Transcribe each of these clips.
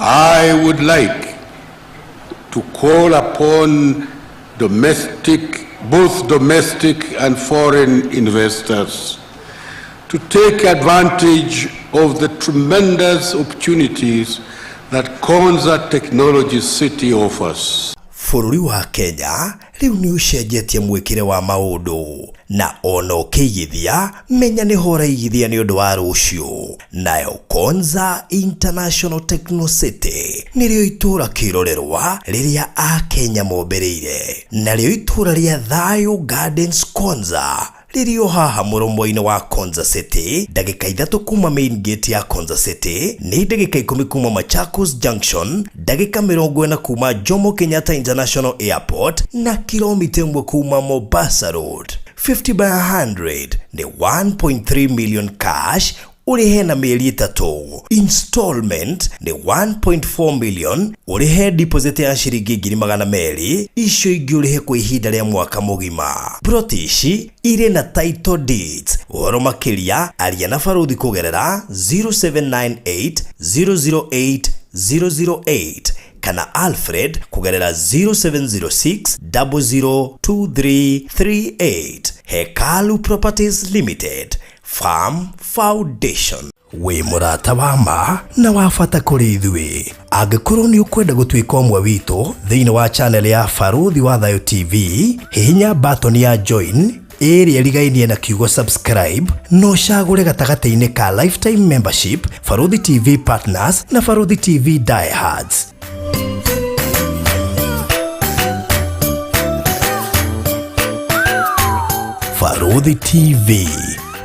I would like to call upon domestic, both domestic and foreign investors to take advantage of the tremendous opportunities that Konza Technology City offers. Bũrũri wa Kenya rĩu nĩ ũcenjetie mwĩkĩre wa maũndũ na ona ũkĩigithia menya nĩho ũraigithia nĩ ũndũ wa rũciũ. Nayo Konza International Techno City nĩrĩo itũũra kĩrorerwa rĩrĩa Akenya mombĩrĩire, narĩo itũũra rĩa Thayo Gardens Konza rĩrĩ o haha mũromo-inĩ wa Konza City, ndagĩka 3 kuma main gate ya Konza City, nĩ ndagĩka 10 kuma Machakos Junction, ndagĩka 40 kuma Jomo Kenyatta International Airport na kilomita 1 kuma Mombasa Road. 50 by 100 nĩ 1.3 million cash ũrĩhe na mĩeri 3. Installment nĩ 1.4 million ũrĩhe deposit ya ciringi ngiri magana merĩ, icio ingĩ ũrĩhe kwa ihinda rĩa mwaka mũgima. Plot ici irĩ na title deeds. Ũhoro makĩria aria na Barũthi kũgerera 0798 008 008 kana Alfred kũgerera 0706 002338. Hekalu Properties Limited, Farm Foundation. Wĩ mũrata wa ma na wa bata kũrĩ ithuĩ. Angĩkorwo nĩ ũkwenda gũtuĩka ũmwe witũ thĩinĩ wa channel ya Barũthi wa Thayo TV, hihinya button ya join ĩrĩa ĩrigainie na kiugo subscribe na ũcagũre gatagatĩ-inĩ ka lifetime membership, Barũthi TV Partners na Barũthi TV Diehards. Barũthi TV,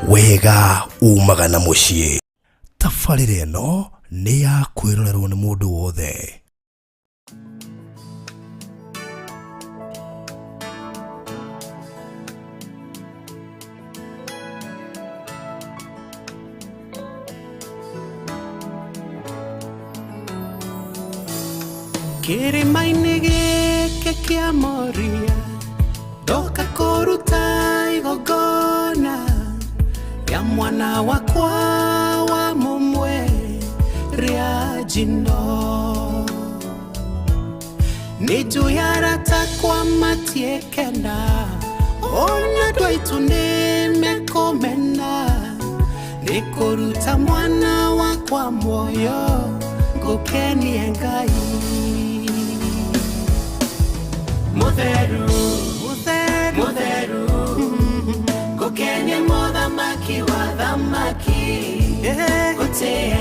wega umaga na mũciĩ. Tabarĩra ĩno nĩ ya kwĩrorerwo nĩ mũndũ wothe. Kĩrĩma-inĩ gĩkĩ kĩa Moria ndoka kũruta igongona rĩa mwana wakwa wa mũmwe rĩa njino. Nĩ njũĩ arata akwa matiĩkena, ona andũ aitũ nĩ mekũmena, nĩ kũruta mwana wakwa muoyo ngũkenie Ngai. Mũtheru, mũtheru, mũtheru, ngũkenie mũthamaki wa thamaki, gũtĩe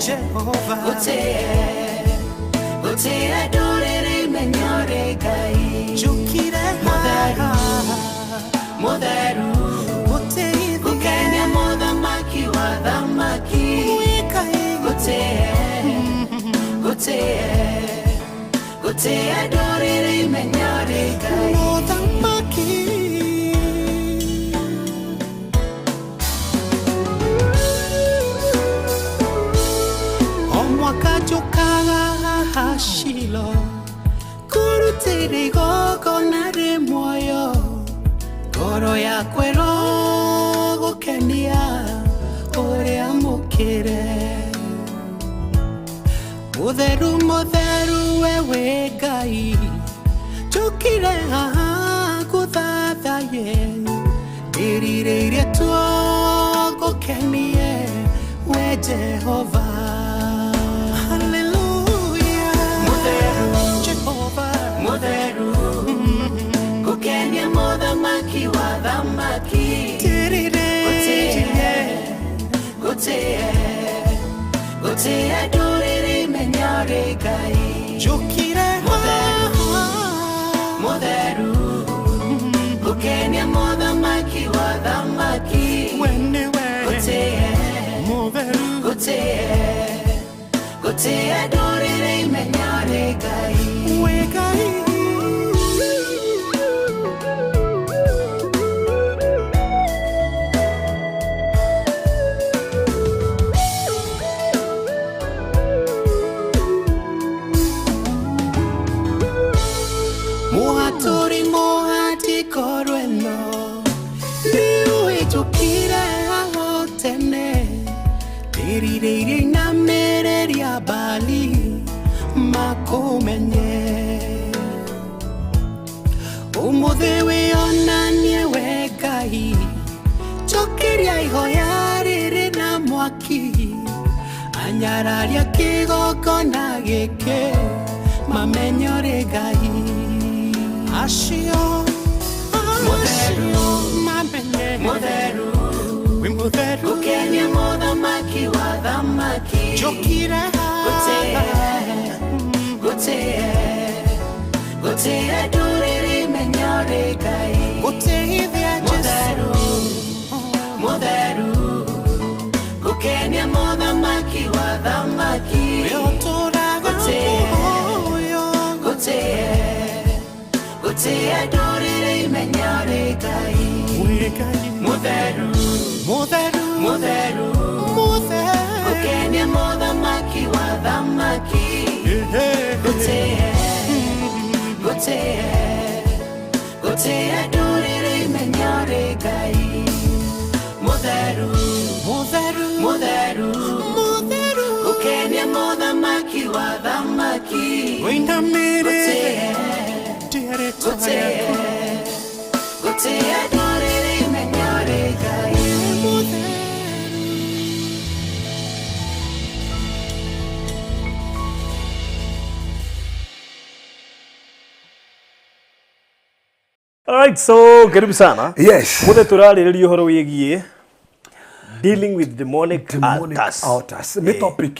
Jehova, gũtĩe, gũtĩe ndũrĩrĩ imenyore Ngai. Njũkire mũtheru, mũtheru, gũkenia mũthamaki wa thamaki, gũtĩe, gũtĩe, gũtĩe ndũrĩrĩ imenyore Ngai. Mũthamaki. O mwaka njũkaga haha Shilo kũrutĩra igongona rĩ muoyo, ngoro yakwa ĩrogũkenia ũrĩa mũkĩre. Mũtheru, mũtheru, we wĩ Ngai, njũkire haha ngũthathaye, ndĩrirĩirie tuo ngũkenie we Jehova. Hallelujah. Mũtheru, Jehova, mũtheru, ngũkenia mũthamaki wa thamaki, gũtĩe, gũtĩe, gũtĩe ndũrĩrĩ imenyore Ngai. Njũkire mũtheru, mũtheru, ngũkenia mũthamaki wa thamaki, we nĩwe gũtĩe, mũtheru, gũtĩe, gũtĩe ndũrĩrĩ imenyore Ngai. We Ngai. Mũhatũri mũhati ngoro ĩno nĩũĩ njũkire haha tene, ndĩrirĩirie inamĩrĩria Baali Makũmenye ũmũthĩ wĩonanie we Ngai, njokeria ihoya rĩrĩ na mwaki, anyararia kĩgongona gĩkĩ mamenye ũrĩ Ngai. Acio mũtheru mamenye mũtheru wĩ mũtheru, ũkenie mũthamaki wa thamaki, njũkire haha gũtĩe gũtĩe ndũrĩrĩ menye ũrĩ Ngai, gũtĩithia Mũtheru mũtheru, gũkenia mũthamaki wa thamaki, ũtũraga gũtĩe gũtĩe ndũrĩrĩ menye ũrĩ Ngai, mũtheru mũtheru mũtheru mũtheru, gũkenia mũthamaki wa thamaki, gũtĩe gũtĩe gũtĩe ndũrĩrĩ menye ũrĩ Ngai, mũtheru mũtheru mũtheru mũtheru, gũkenia mũthamaki wa thamaki, wĩinamĩrĩre gũtĩe gũtĩe ndũrĩrĩ menye ũrĩ Ngai. Alright, so karibu sana. Yes. Muthe turarĩrĩria ũhoro wĩgiĩ dealing with demonic, Demonic altars. altars. Nĩ topic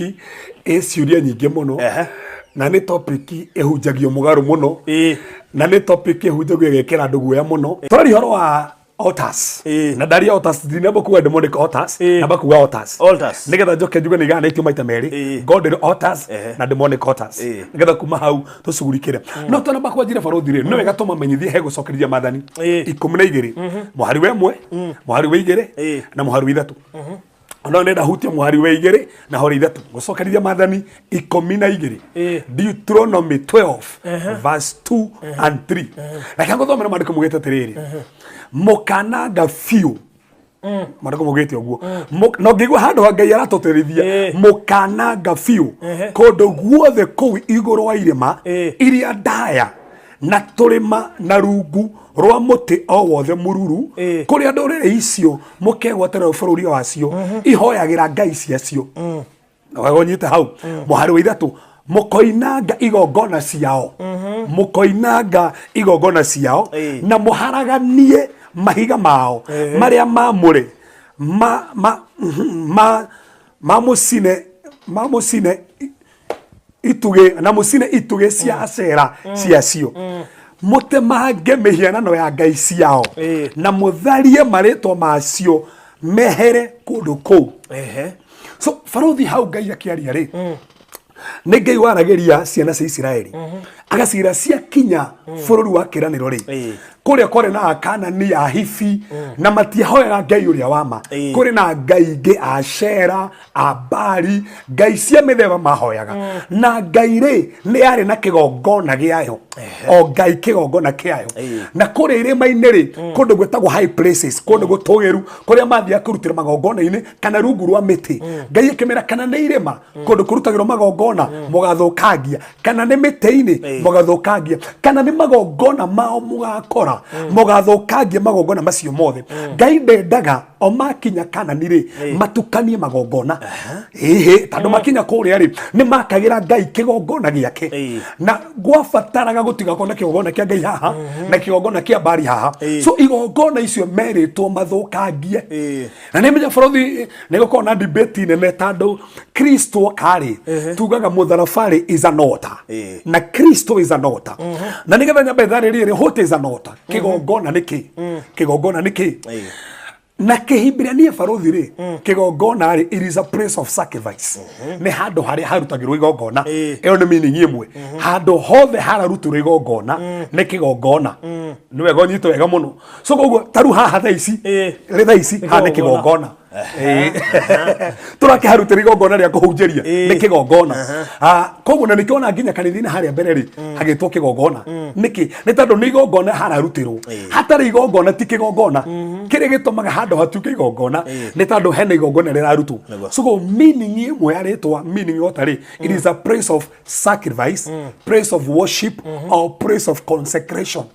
ĩ ciũria nyingĩ mũno na nĩ topic ĩhunjagio mũgarũ mũno na nĩ topic ĩhunjagio ĩgekĩra andũ guoya mũno. Tũraria ũhoro wa altars na ndaria altars ndinamba kuga demonic altars, namba kuga altars Altars. nigetha njoke njuge nĩ igayanĩtio maita merĩ, godly altars na demonic altars, nigetha kuma hau tũcugurikĩre. No twanamba kwanjira barothi rĩ, nĩ wega tũmamenyithie he gũcokereria maathani 12, mũhari wa 1, mũhari wa 2 na mũhari wa 3. Ona nenda hutia mũhari wa 2 na hori 3, gũcokereria maathani 12, Deuteronomy 12 verse 2 and 3. Reke ngũthomere maandĩko mugĩte atĩrĩrĩ, mũkananga biũ, maandĩko maugĩte ũguo, na ũngĩigua handũ ha Ngai aratũtĩrithia, mũkananga biũ kũndũ guothe kũu igũrũ wa irĩma iria ndaya na tũrĩma na rungu rwa mũtĩ o wothe mũruru, kũrĩa ndũrĩrĩ icio mũkegwatĩra bũrũri wacio ihoyagĩra ngai ciacio. Wega ũnyite hau. Mũhari wa 3, mũkoinanga igongona ciao, mũkoinanga igongona ciao na mũharaganie mahiga mao marĩa mamũre, ma ma ma mamũcine mamũcine itugĩ na mũcine itugĩ cia Ashera ciacio, mũtemange mĩhianano ya ngai ciao na mũtharie marĩtwa macio mehere kũndũ kũu. So barothi hau Ngai akĩaria rĩ, nĩ Ngai waragĩria ciana cia Isiraeli agacira ciakinya bũrũri wa kĩranĩro rĩ, kũrĩa kwarĩ na Akanani, Ahifi, na matiahoyaga Ngai ũrĩa wa ma, kũrĩ na ngai ingĩ, Ashera, Abali, ngai cia mĩthemba mahoyaga, na ngai rĩ nĩ yarĩ na kĩgongona gĩayo, o ngai kĩgongona kĩayo, na kũrĩa irĩma-inĩ rĩ, kũndũ gwĩtagwo high places, kũndũ gũtũgĩru kũrĩa mathiaga kũrutĩra magongona-inĩ kana rungu rwa mĩtĩ. Ngai ĩkĩmera kana nĩ irĩma kũndũ kũrutagĩrwo magongona mũgathũkangia, kana nĩ mĩtĩ-inĩ mũgathũkangia, kana nĩ magongona mao mũgakora mũgathũkangia magongona macio mothe. Ngai ndendaga o makinya Kanani rĩ matukanie magongona, ĩhĩ, tondũ makinya kũrĩa rĩ nĩ makagĩra Ngai kĩgongona gĩake, na gwabataraga gũtigakorwo na kĩgongona kĩa Ngai haha na kĩgongona kĩa Bali haha. So igongona icio merĩtwo mathũkangie. Na nĩ menya bũrũri nĩ gũkorwo na debate nene, tondũ Kristo karĩ tugaga mũtharaba is an altar na Kristo is an altar, na nĩgetha nyambe tharĩrie rĩ, what is an altar? Kĩgongona nĩ kĩ? Kĩgongona nĩ kĩ? Na kĩhibirania barothi rĩ, kĩgongona rĩ, it is a place of sacrifice, nĩ handũ harĩa harutagĩrwo igongona. Ĩyo nĩ meaning ĩmwe. Handũ hothe hararutĩrwo igongona nĩ kĩgongona. Nĩ wega ũnyite wega mũno. So koguo taru haha thaa ici, rĩ thaa ici haha nĩ kĩgongona. Tũrakĩharutĩra igongona rĩa kũhunjĩria, nĩ kĩgongona. Koguo na nĩkĩo ona nginya kanitha-inĩ harĩa mbere rĩ, hagĩtwo kĩgongona. Nĩkĩ? Nĩ tondũ nĩ igongona hararutĩrwo. Hatarĩ igongona ti kĩgongona. Kĩrĩa gĩtũmaga handũ hatuĩke igongona nĩ tondũ hena igongona rĩrarutwo. So koguo meaning ĩmwe ya rĩtwa, meaning altar rĩ, it is a place of sacrifice, place of worship or place of consecration.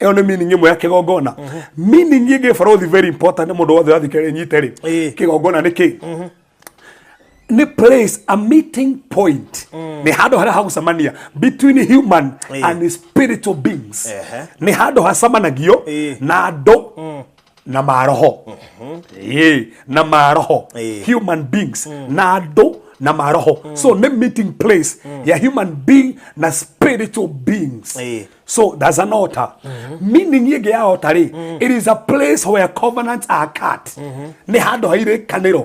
Ĩyo nĩ meaning ĩmwe ya kĩgongona. Meaning ĩngĩ, barothi, very important, nĩ mũndũ wothe wathikĩrĩria nyite rĩ, kĩgongona nĩ kĩ? Nĩ place, a meeting point, nĩ handũ harĩa hagũcemania between human and spiritual beings. Nĩ handũ hacemanagio na andũ na maroho. Ĩĩ, na maroho. Human beings na andũ na maroho. So nĩ meeting place ya human being na spiritual beings. So that's an altar. Meaning ĩngĩ ya altar rĩ, it is a place where covenants are cut. Nĩ handũ ha irĩkanĩro,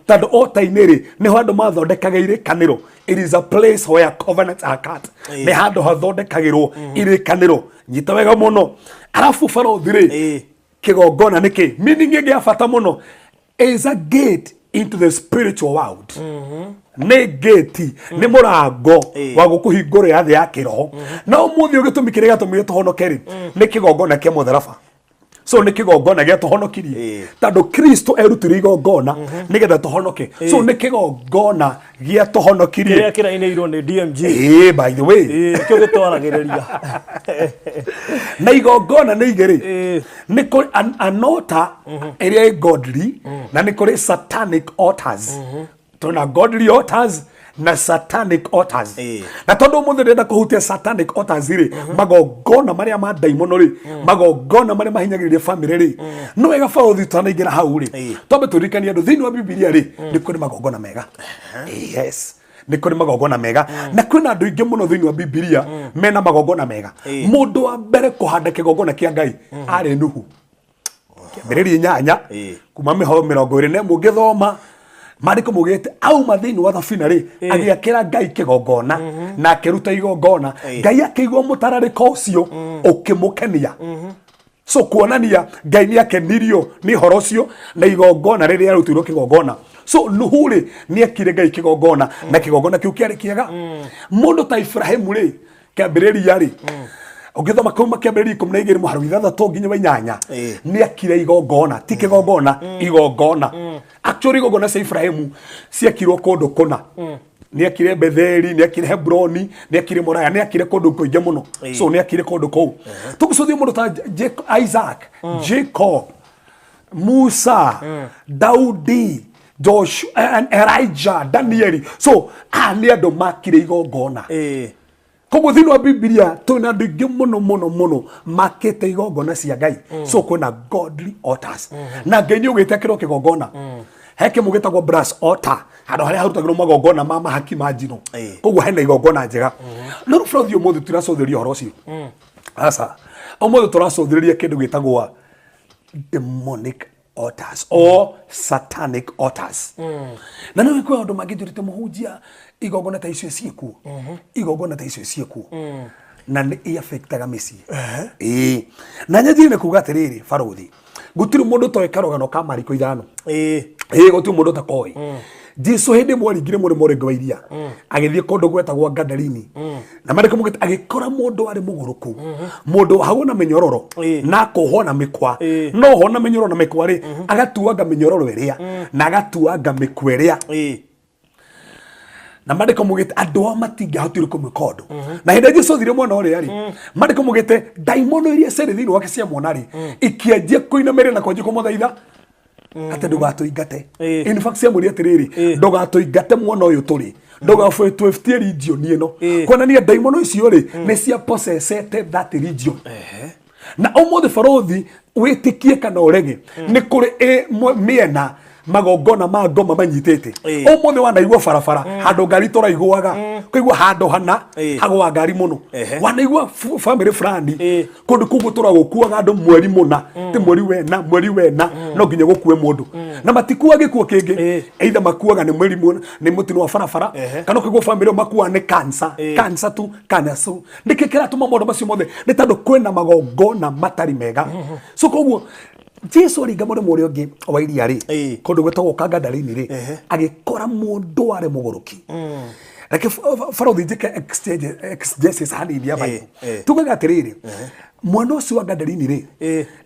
tondũ altar-inĩ rĩ, nĩho andũ mathondekaga irĩkanĩro. It is a place where covenants are cut. Nĩ handũ hathondekagĩrwo irĩkanĩro. Nyita wega mũno. Arabu barothi rĩ, kĩgongona nĩ kĩ? Meaning ĩngĩ ya bata mũno is a gate into the spiritual world. Nĩ gate, nĩ mũrango wa gũkũhingũrĩra thĩ ya kĩroho. Na ũmũthĩ ũyũ gĩtũmi kĩrĩa gĩatũmire tũhonoke rĩ, nĩ kĩgongona kĩa mũtharaba. So nĩ kĩgongona gĩa tũhonokirie, tondũ Kristo erutire igongona nĩgetha tũhonoke. So nĩ kĩgongona gĩa tũhonokirie. Kĩrĩa kĩrainĩirwo nĩ DMG. Ĩĩ, by the way. Nĩkĩo gĩtwaragĩrĩria. Na igongona nĩ igĩrĩ. Nĩ kũrĩ an altar ĩrĩa ĩ godly, na nĩ kũrĩ satanic altars. Tuna godly altars na satanic altars. Na tondũ ũmũthĩ ndĩrenda kũhutia satanic altars rĩ, magongona marĩa ma ndaimono rĩ, magongona marĩa mahinyagĩrĩria family rĩ, no wega baũthi tũtanaingĩra hau rĩ, twambe tũririkanie andũ thĩinĩ wa Bibilia rĩ, nĩ kũrĩ magongona mega. Yes, nĩ kũrĩ magongona mega, na kwĩna andũ aingĩ mũno thĩinĩ wa Bibilia mena magongona mega. Mũndũ wa mbere kũhanda kĩgongona kĩa Ngai arĩ Nuhu. Kĩambĩrĩria 8 kuma mĩhoro 21, ũngĩthoma maandĩko maugĩte auma thĩinĩ wa thabina rĩ, agĩakĩra Ngai kĩgongona na akĩruta igongona. Ngai akĩigua mũtararĩko ũcio ũkĩmũkenia. So kuonania Ngai nĩ akenirio nĩ ũhoro ũcio na igongona rĩrĩa arutĩirwo kĩgongona. So Nuhu rĩ, nĩ akire Ngai kĩgongona, na kĩgongona kĩu kĩarĩ kĩega. Mũndũ ta Ibrahimu rĩ, kĩambĩrĩria rĩ, ũngĩthoma kuma kĩambĩrĩria 12 mũhari wa 6 nginya wa 8, nĩ akire igongona, ti kĩgongona, igongona. Actually igongona cia Ibrahimu ciakirwo kũndũ kũna. Nĩ akire Betheli, nĩ akire Hebroni, nĩ akire Moraya, nĩ akire kũndũ kũingĩ mũno. So nĩ akire kũndũ kũu. Tũgĩcothia mũndũ ta Isaac, Jacob, Musa, Daudi, Joshua, and Elijah, Danieli. So aya nĩ andũ makire igongona. Koguo thĩinĩ wa Bibilia twĩna andũ aingĩ mũno mũno mũno makĩte igongona cia Ngai. So kwĩna godly altars, na Ngai nĩ ũgĩte kĩro kĩgongona. He kĩmwe gĩtagwo brass altar, handũ harĩa harutagĩrwo magongona ma mahaki ma njino. Koguo hena igongona njega. No rĩu bũrũri ũmũthĩ tũtiracũthĩrĩria ũhoro ũcio. Aca, ũmũthĩ tũracũthĩrĩria kĩndũ gĩtagwo demonic altars or satanic altars. Na nĩ kwĩ andũ mangĩnjũrĩte, mũhunjia, igongona ta icio ciĩkuo? Igongona ta icio ciĩkuo, na nĩ iaffectaga mĩciĩ. Ĩĩ, na nyanjire nĩ kuga atĩrĩrĩ, barothi, gũtirĩ mũndũ toĩ karũgano ka Mariko 5. Ĩĩ, gũtirĩ mũndũ ũtakoĩ. Jesu hĩndĩ ĩmwe aringire mũrĩmo ũrĩa ũngĩ wa iria, agĩthiĩ kũndũ gwetagwo Gadarini, na marĩko mũgĩte agĩkora mũndũ warĩ mũgũrũku, mũndũ wahagwo na mĩnyororo na akohwo na mĩkwa. No ohwo na mĩnyororo na mĩkwa rĩ, agatuanga mĩnyororo ĩrĩa na agatuanga mĩkwa ĩrĩa. Na mandĩko mugĩte andũ ao matingĩahotire kũmwĩka ũndũ. Na hĩndĩ ĩrĩa Jesu athire mwena ũrĩa rĩ, mandĩko mugĩte ndaimono iria ciarĩ thĩinĩ wake ciamuona rĩ, ikĩanjia kũinamĩrĩra na kwanjia kũmũthaitha atĩ ndũgatũingate. In fact ciamwĩrire atĩrĩrĩ, ndũgatũingate mwena ũyũ tũrĩ, ndũgatwĩtie region ĩno. Kuonania ndaimono icio rĩ, nĩ cia possessete that region. Na ũmũthĩ barothi, wĩtĩkie kana ũrege, nĩ kũrĩ mĩena magongona ma ngoma manyitĩte. Ũmũthĩ wanaigua barabara handũ ngari tũraiguaga. Ũkaigua handũ hana hagwa ngari mũno. Wanaigua family fulani kũndũ kũu gũtũra gũkuaga andũ mweri mũna, ti mweri wena, mweri wena no nginya gũkue mũndũ, na matikua gĩkuo kĩngĩ, either makuaga nĩ mĩrimũ, nĩ mũtino wa barabara, kana ũkaigua family ĩyo makuaga nĩ cancer, cancer tu kana su. Nĩkĩ kĩratũma maũndũ macio mothe? Nĩ tondũ kwĩna magongona matarĩ mega. So koguo Jesu aringa mũrĩmo ũrĩa ũngĩ wa iria rĩ, kũndũ gwĩtagwo Kangandari-inĩ rĩ, agĩkora mũndũ warĩ mũgũrũki. Reke barothi njĩke exegesis hanini ya Bible. Tugaga atĩrĩrĩ, mwena ũcio wa Gadarini rĩ,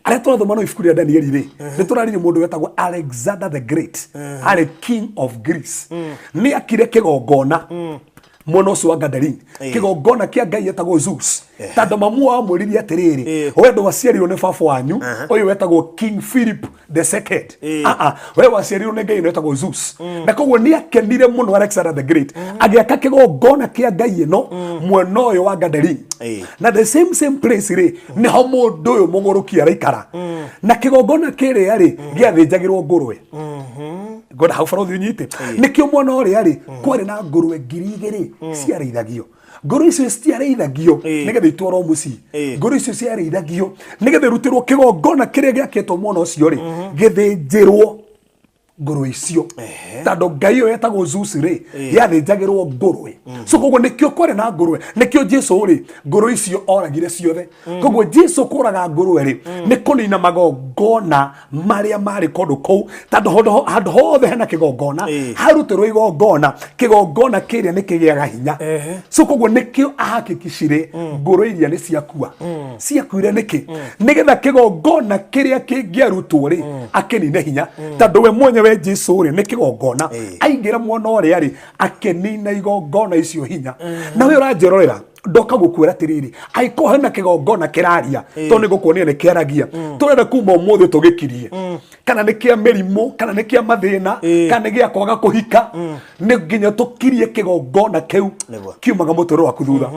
arĩa tũrathoma no ibuku rĩa Danieli rĩ, nĩ tũraririe mũndũ wetagwo Alexander the Great, arĩ king of Greece. Nĩ akire kĩgongona mwena ũcio wa Gadarini, kĩgongona kĩa ngai etagwo Zeus, tondũ mamu wao amwĩrire atĩrĩrĩ, we ndwaciarirwo nĩ baba wanyu ũyũ wetagwo King Philip the Second, ah ah, we waciarirwo nĩ ngai ĩno ĩtagwo Zeus. Na koguo nĩ akenire mũno Alexander the Great agĩaka kĩgongona kĩa ngai ĩno mwena ũyũ wa Gadarini. Na the same same place rĩ, nĩho mũndũ ũyũ mũgũrũki araikara, na kĩgongona kĩrĩa rĩ gĩathĩnjagĩrwo ngũrwe. Ngwenda hau barothi ũnyite, nĩkĩo mwena ũrĩa rĩ kwarĩ na ngũrwe 2000 ciarĩithagio. Ngũrwe icio citiarĩithagio nĩgetha itwarwo mũciĩ. Ngũrwe icio ciarĩithagio nĩgetha irutĩrwo kĩgongona kĩrĩa gĩakĩtwo mwena ũcio rĩ, gĩthĩnjĩrwo ngũrwe icio, tondũ ngai ĩyo yetagwo Zeus rĩ yathĩnjagĩrwo ngũrwe. So koguo nĩkĩo kwarĩ na ngũrwe, nĩkĩo Jesu rĩ ngũrwe icio oragire ciothe. Koguo Jesu kũraga ngũrwe rĩ nĩ kũnina magongona marĩa marĩ kũndũ kũu, tondũ handũ hothe hena kĩgongona, harutĩrwo igongona, kĩgongona kĩrĩa nĩ kĩgĩaga hinya. So koguo nĩkĩo ahakikicire ngũrwe iria nĩ ciakua. Ciakuire nĩkĩ? Nĩgetha kĩgongona kĩrĩa kĩngĩarutwo rĩ akĩnine hinya, tondũ we mwenyewe Jesu rĩ nĩ kĩgongona. Aingĩra mwena ũrĩa rĩ akĩnina igongona icio hinya. Na we ũranjĩrorera, ndoka gũkwĩra atĩrĩrĩ, angĩkorwo hena kĩgongona kĩraria, tondũ nĩ gũkuonia nĩ kĩaragia, tũrenda kuma ũmũthĩ tũgĩkirie, kana nĩ kĩa mĩrimũ, kana nĩ kĩa mathĩna, kana nĩ gĩa kwaga kũhika, nĩ nginya tũkirie kĩgongona kĩu kiumaga mũtũrĩre waku thutha.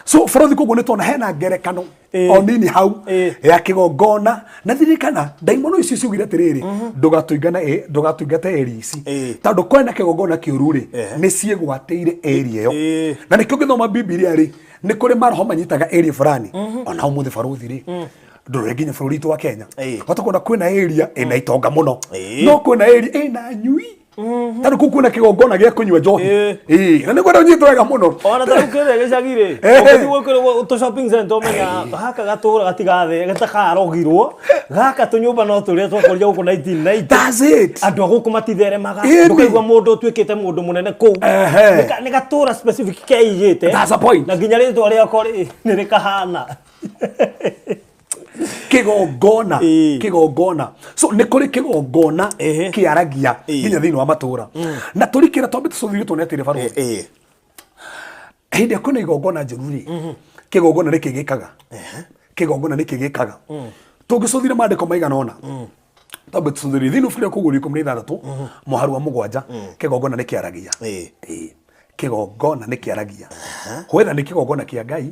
So bũrũri, koguo nĩ tuona hena ngerekano o nini hau ya kĩgongona. Na ririkana ndaimono icio ciugire atĩrĩrĩ, ndũgatũingane, ndũgatũingate eri ici, tondũ kwena kĩgongona kĩũru rĩ nĩ ciĩgwatĩire eri ĩyo. Na nĩkĩo ũngĩthoma Bibilia rĩ, nĩ kũrĩ maroho manyitaga area fulani. Ona ũmũthĩ barũthi rĩ, ndũrore nginya bũrũri witũ wa Kenya, hota kuona kwĩna area ĩna itonga mũno, no kwĩna area ĩna anyui, tondũ kũu kwĩna kĩgongona gĩa kũnyua njohi. Ĩĩ, na nĩ kwenda ũnyite wega mũno. Ona ta rĩu kĩrĩa gĩcagi rĩ, ũngĩthiĩ gwĩkĩrwo tũ shopping center, ũmenya gaka gatũra gatigathe gatakarogirwo, gaka tũnyũmba no tũrĩa twakũrire gũkũ 1990. That's it. Andũ a gũkũ matitheremaga. Ĩni. Ndũkaigua mũndũ ũtuĩkĩte mũndũ mũnene kũu. Nĩ gatũra specific keigĩte. That's a point. Na nginya rĩtwa rĩako rĩ nĩ rĩkahana. Kĩgongona. Kĩgongona. So nĩ kũrĩ kĩgongona kĩaragia nginya thĩinĩ wa matũra. Na tũrikĩra twambe tũcũthĩrĩrie tuone atĩrĩ, barũthi, hĩndĩ ĩrĩa kwĩna igongona njũru rĩ, kĩgongona nĩkĩ gĩkaga? Kĩgongona nĩkĩ gĩkaga? Tũngĩcũthĩrĩria maandĩko maigana ũna, twambe tũcũthĩrĩrie thĩinĩ wa ibuku rĩa Kũguũrio 16 mũhari wa 7, kĩgongona nĩ kĩaragia. Ĩĩ. Kĩgongona nĩ kĩaragia, whether nĩ kĩgongona kĩa Ngai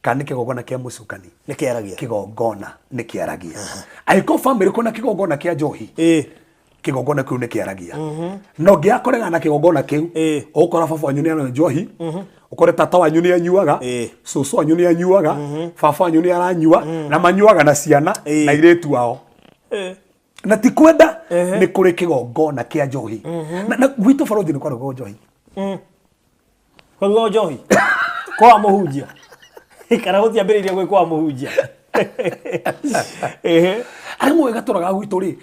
kana nĩ kĩgongona kĩa mũcukani. Nĩ kĩaragia. Kĩgongona nĩ kĩaragia. Angĩkorwo famĩlĩ kwĩna kĩgongona kĩa njohi, kĩgongona kĩu nĩ kĩaragia. Na ũngĩaga kũregana na kĩgongona kĩu, ũgũkora baba wanyu nĩ anyua njohi, ũkore tata wanyu nĩ anyuaga, cũcũ wanyu nĩ anyuaga, baba wanyu nĩ aranyua, na manyuaga na ciana na airĩtu ao, na ti kwenda. Nĩ kũrĩ kĩgongona kĩa njohi. Na gwitũ barũthi nĩ kwarugwo njohi. Kwarugwo njohi kwa mũhunjia kana gũtiambĩrĩirie gwĩ kwa mũhunjia? Arĩa moĩ gatũraga gwitũ rĩ,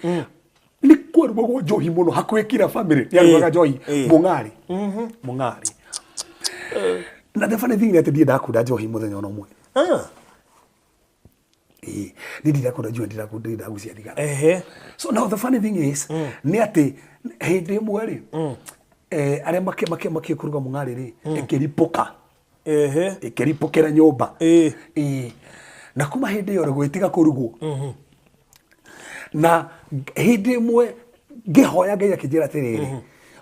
nĩ kwarugagwo njohi mũno, hakuhĩ kila family nĩ arugaga njohi. Mũng'arĩ, mũng'arĩ. Na the funny thing nĩ atĩ ndirĩ ndakunda njohi mũthenya ona ũmwe. Ĩĩ, niĩ ndirakunda njohi, ndirakunda, ndirĩ ndagucia thigara. So now the funny thing is nĩ atĩ hĩndĩ ĩmwe rĩ, arĩa makĩ kũruga mũng'arĩ rĩ, ĩkĩripũka, ĩkĩripũkĩra nyũmba. Ĩĩ. Na kuma hĩndĩ ĩyo rĩ, gwĩtiga kũrugwo. Na hĩndĩ ĩmwe ngĩhoya Ngai akĩnjĩra atĩrĩrĩ,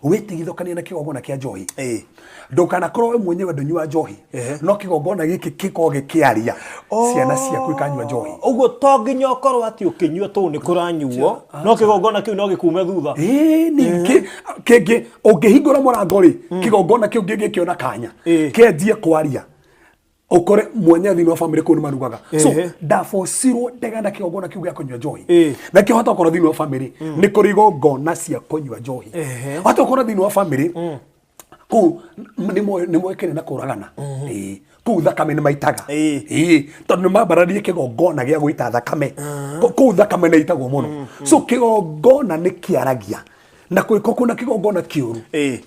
Wĩtigithũkanie na kĩgongona kĩa njohi. Ndũkanakorwo we mwenyewe ndũnyua njohi, no kĩgongona gĩkĩ gĩkorwo gĩkĩaria ciana ciaku ikanyua njohi. Ũguo to nginya ũkorwo atĩ ũkĩnyua tũũ nĩ kũranyuo, no kĩgongona kĩu no gĩkume thutha. Ĩĩ, kĩngĩ ũngĩhingũra mũrango rĩ, kĩgongona kĩu ngĩngĩkĩona kanya kĩanjie kwaria, ukore mwenye thĩinĩ wa family kũu nĩ marugaga. So ndabocirwo ndegana kĩgongona kĩu gĩa kũnyua njohi. Na kĩo hata ũkorwo thĩinĩ wa family nĩ kũrĩ igongona cia kũnyua njohi. Hata ũkorwo thĩinĩ wa family kũu nĩ moĩkaine na kũragana. Kũu thakame nĩ maitaga. Tondũ nĩ mambararie kĩgongona gĩa gũita thakame. Kũu thakame nĩ ĩitagwo mũno. So kĩgongona nĩ kĩaragia. Na kwĩko kuna kĩgongona kĩũru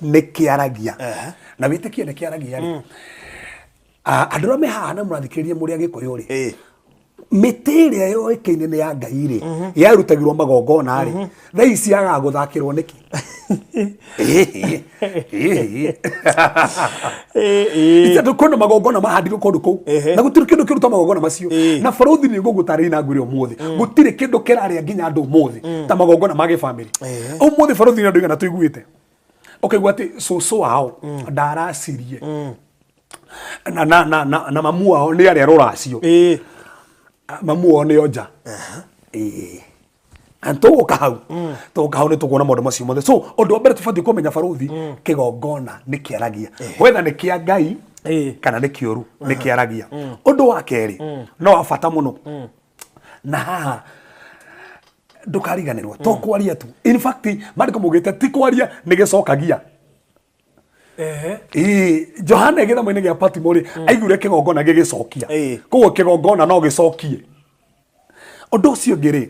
nĩ kĩaragia. Na wĩtĩkie nĩ kĩaragia rĩ. Andũ arĩa me haha na mũrathikĩrĩria mũrĩ Agĩkũyũ rĩ, mĩtĩ ĩrĩa yoĩkaine nĩ ya Ngai rĩ, yarutagĩrwo magongona rĩ, thaa ici yagaga gũthakĩrwo nĩkĩ? Tondũ kwĩna magongona mahandirwo kũndũ kũu na gũtirĩ kĩndũ kĩruta magongona macio. Na barothi nĩ ngũgũtarĩria na ngwĩre ũmũthĩ gũtirĩ kĩndũ kĩrarĩa nginya andũ ũmũthĩ ta magongona ma gĩbamĩrĩ. Ũmũthĩ barothi nĩ andũ aigana tũiguĩte ũkaigua atĩ cũcũ wao ndaracirie na mamu wao nĩ arĩa rũracio, mamu wao nĩ onja. Tũgũka hau, tũgũka hau nĩ tũkuona maũndũ macio mothe. So ũndũ wa mbere tũbatiĩ kũmenya barothi, kĩgongona nĩ kĩaragia, whether nĩ kĩa Ngai kana nĩ kĩũru, nĩ kĩaragia. Ũndũ wa kerĩ no wa bata mũno, na haha ndũkariganĩrwo, to kwaria tu. In fact maandĩko maugĩte ti kwaria nĩ gĩcokagia. Johana gĩthama-inĩ gĩa Patimo rĩ, aiguire kĩgongona gĩgĩcokia. Koguo kĩgongona no gĩcokie. Ũndũ ũcio ũngĩ rĩ,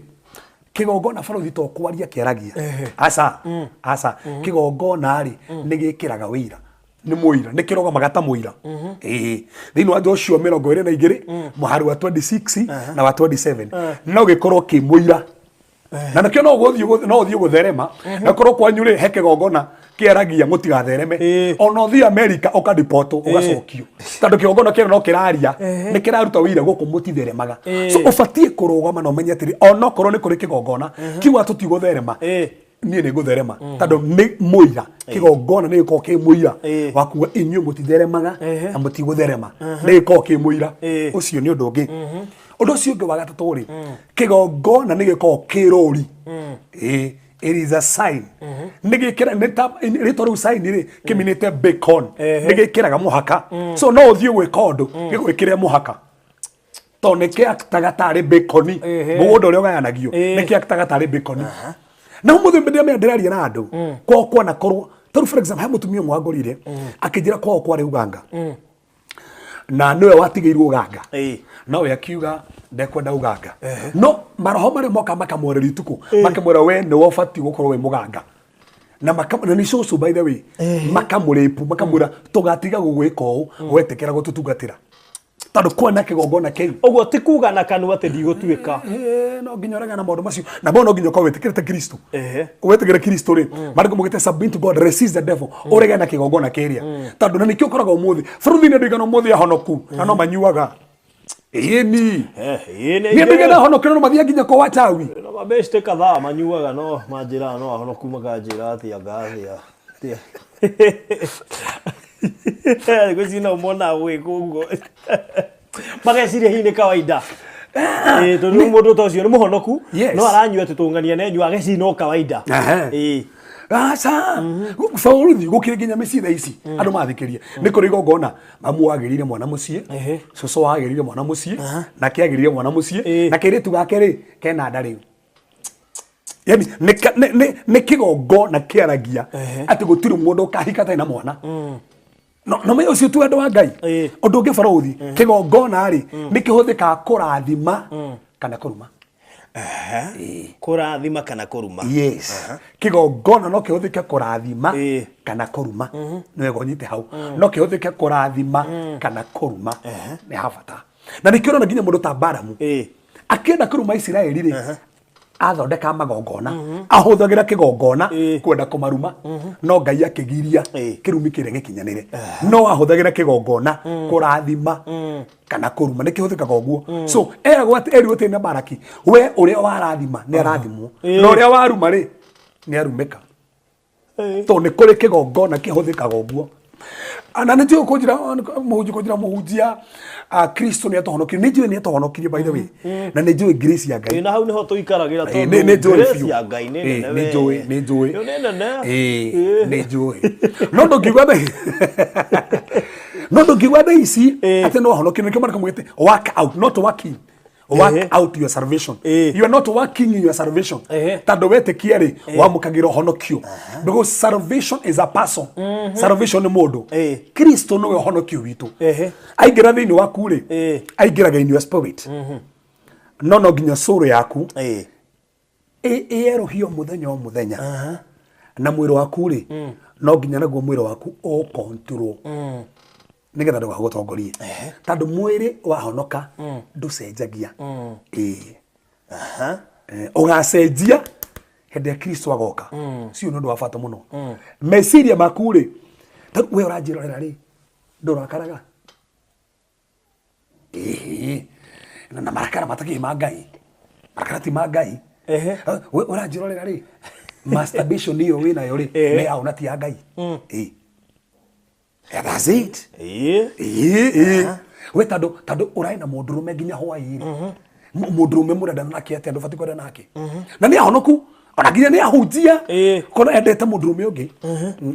kĩgongona barothi to kwaria kĩaragia. Aca, aca. Kĩgongona rĩ, nĩ gĩkĩraga wĩira. Nĩ mũira, nĩ kĩrũgamaga ta mũira. Thĩinĩ wa Joshua 22 mũhari wa 26 na wa 27 no gĩkorwo kĩ mũira. Na nakĩo no ũthiĩ gũtherema, na korwo kwanyu rĩ he kĩgongona kĩaragia mũtigathereme. Ona ũthiĩ America ũkaribotwo ũgacokio, tondũ kĩgongona kĩrĩa no kĩraria, nĩ kĩraruta wĩira gũkũ mũtitheremaga. So ũbatiĩ kũrũgama na ũmenye atĩrĩ, onokorwo nĩ kũrĩ kĩgongona kiuga tũtigũtherema, niĩ nĩ ngũtherema, tondũ nĩ mũira. Kĩgongona nĩ gĩkoragwo kĩ mũira wa kuga inyuĩ mũtitheremaga na mũtigũtherema, nĩ gĩkoragwo kĩ mũira. Ũcio nĩ ũndũ ũngĩ. Ũndũ ũcio ũngĩ wa gatatũ rĩ, kĩgongona nĩ gĩkoragwo kĩ rũri. It is a sign. Nĩ gĩkĩra nĩ ta rĩtwa rĩu sign rĩ kĩminĩte bacon, nĩ gĩkĩraga mũhaka. So no ũthiĩ gwĩka ũndũ gĩgwĩkĩre mũhaka, tondũ nĩ kĩaktaga tarĩ bacon. Mũgũnda ũrĩa ũgayanagio nĩ kĩaktaga tarĩ bacon. Na ũmũthĩ ndĩramenya ndĩraria na andũ kwao kwanakorwo tarĩu, for example, he mũtumia ũmwe wangorire akĩnjĩra kwao kwarĩ uganga na nĩwe watigĩirwo uganga, no we akiuga ndekwenda uganga, no maroho marĩa moka makamwarĩria itukũ makamwĩra we nĩwe ũbatiĩ gũkorwo wĩ mũganga, na na nĩ cũcũ by the way, makamũrĩpu makamwĩra tũgatiga gũgwĩka ũũ wetĩkĩra gũtũtungatĩra, tondũ kwena kĩgongona kĩu. Ũguo ti kuga na kanua atĩ ndigũtuĩka. No nginya ũregane na maũndũ macio, na bo no nginya ũkorwo wĩtĩkĩrĩte Kristo. Wĩtĩkĩre Kristo rĩ, maandĩko maugĩte submit to God, resist the devil, ũregane na kĩgongona kĩrĩa, tondũ na nĩkĩo ũkoraga ũmũthĩ bũrũri-inĩ andũ aigana ũmũthĩ ahonoku na no manyuaga. Ĩni nĩ andũ aigana ahonoku no mathiĩ nginya kwa wachawi. No mabeshte kadhaa manyuaga no manjĩraga no ahonoku, makanjĩra atĩa ngathĩa. Thikũ ici no monaga gwĩka ũguo mageciria hihi nĩ kawaida. Tondũ rĩu mũndũ ta ũcio nĩ mũhonoku, no aranyua atĩ tũng'ania na enyua ageciria no kawaida. Aca, bũrũri gũkĩrĩ nginya mĩciĩ thaa ici andũ mathikĩrie nĩ kũrĩ igongona. Mamu wagĩrĩire mwana mũciĩ, cũcũ wagĩrĩire mwana mũciĩ, nake agĩrĩire mwana mũciĩ, na kairĩtu gake rĩ kena nda rĩu. Yani nĩ kĩgongona kĩaragia atĩ gũtirĩ mũndũ ũkahika atarĩ na mwana. No menye ũcio tu wendo wa Ngai. Ũndũ ũngĩ barothi, kĩgongona rĩ nĩ kĩhũthĩkaga kũrathima kana kũruma. Kũrathima kana kũruma. Yes, kĩgongona no kĩhũthĩke kũrathima kana kũruma. Nĩ wega ũnyite hau, no kĩhũthĩke kũrathima kana kũruma, nĩ ha bata. Na nĩkĩo ũrona nginya mũndũ ta Balamu akĩenda kũruma Isiraeli rĩ, athondeka magongona, ahũthagĩra kĩgongona kwenda kũmaruma, no Ngai akĩgiria kĩrumi kĩrĩa gĩkinyanĩre. No ahũthagĩra kĩgongona kũrathima kana kũruma, nĩ kĩhũthĩkaga ũguo. So eragwo atĩ, erirwo atĩ na Baraki, we ũrĩa warathima nĩ arathimwo, na ũrĩa waruma rĩ nĩ arumĩka. Tondũ nĩ kũrĩ kĩgongona kĩhũthĩkaga ũguo. Na nĩ njũĩ kũnjĩra mũhunjia kũnjĩra mũhunjia Kristo nĩ atũhonokirie. Nĩ njũĩ nĩ atũhonokirie by the way. Na nĩ njũĩ grace ya Ngai. Na hau nĩho tũikaragĩra tondũ nĩ njũĩ grace ya Ngai nĩ nene. Nĩ njũĩ, nĩ njũĩ. Nĩ nene. Nĩ njũĩ. No ndũngiuga tha no ndũngiuga tha ici atĩ no ahonokirio nĩkĩo marĩko mugĩte work out not working. Work out your salvation. You are not working in your salvation. Tondũ wetĩkia rĩ wamũkagĩra ũhonokio. Because salvation is a person. Salvation nĩ mũndũ. Kristo nĩwe ũhonokio witũ. Aingĩra thĩinĩ waku rĩ, aingĩraga in your spirit. No no nginya soul yaku ĩerũhio mũthenya o mũthenya. Na mwĩrĩ waku rĩ, no nginya naguo mwĩrĩ waku ũ-control. Nĩgetha ndũgagũtongorie. Tondũ mwĩrĩ wahonoka ndũcenjagia. Ũgacenjia hĩndĩ ya Kristo agoka. Cio nĩ ũndũ wa bata mũno. Meciria maku rĩ, we ũranjĩrorera rĩ, ndũrakaraga? Na marakara matakĩrĩ ma Ngai. Marakara ti ma Ngai. We ũranjĩrorera rĩ, masturbation ĩyo wĩnayo rĩ, nĩ yaũ na ti ya Ngai. Yeah, that's it. We tondũ tondũ ũraĩ na mũndũrũme nginya hwaĩ-rĩ. Mũndũrũme mũrendana nake atĩa ndũbatiĩ kwendana nake. Na nĩ ahonoku ona nginya nĩ ahunjia kona endete mũndũrũme ũngĩ.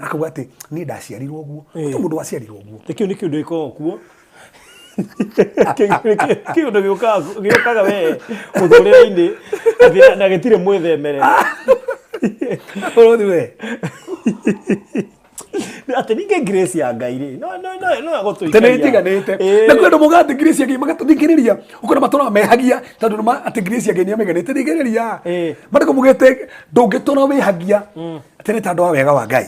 Akauga atĩ niĩ ndaciarirwo ũguo. Gũtirĩ mũndũ waciarirwo ũguo. Kĩu nĩ kĩũndũ gĩkoragwo kuo. Kĩũndũ gĩũkaga we mũtũrĩre-inĩ na gĩtirĩ mwĩthemere. Bũrũri we. Atĩ ningĩ grace ya Ngai rĩ, no no no no agũtũikaria. Tene itiganĩte. Na kwĩ andũ maugaga atĩ grace ya Ngai magatũthikĩrĩria. Ũkona matũraga mehagia tondũ nĩ atĩ grace ya Ngai nĩ amĩganĩte. Thikĩrĩria. Maandĩko maugĩte ndũngĩtũra wĩhagia atĩ nĩ tondũ wa wega wa Ngai.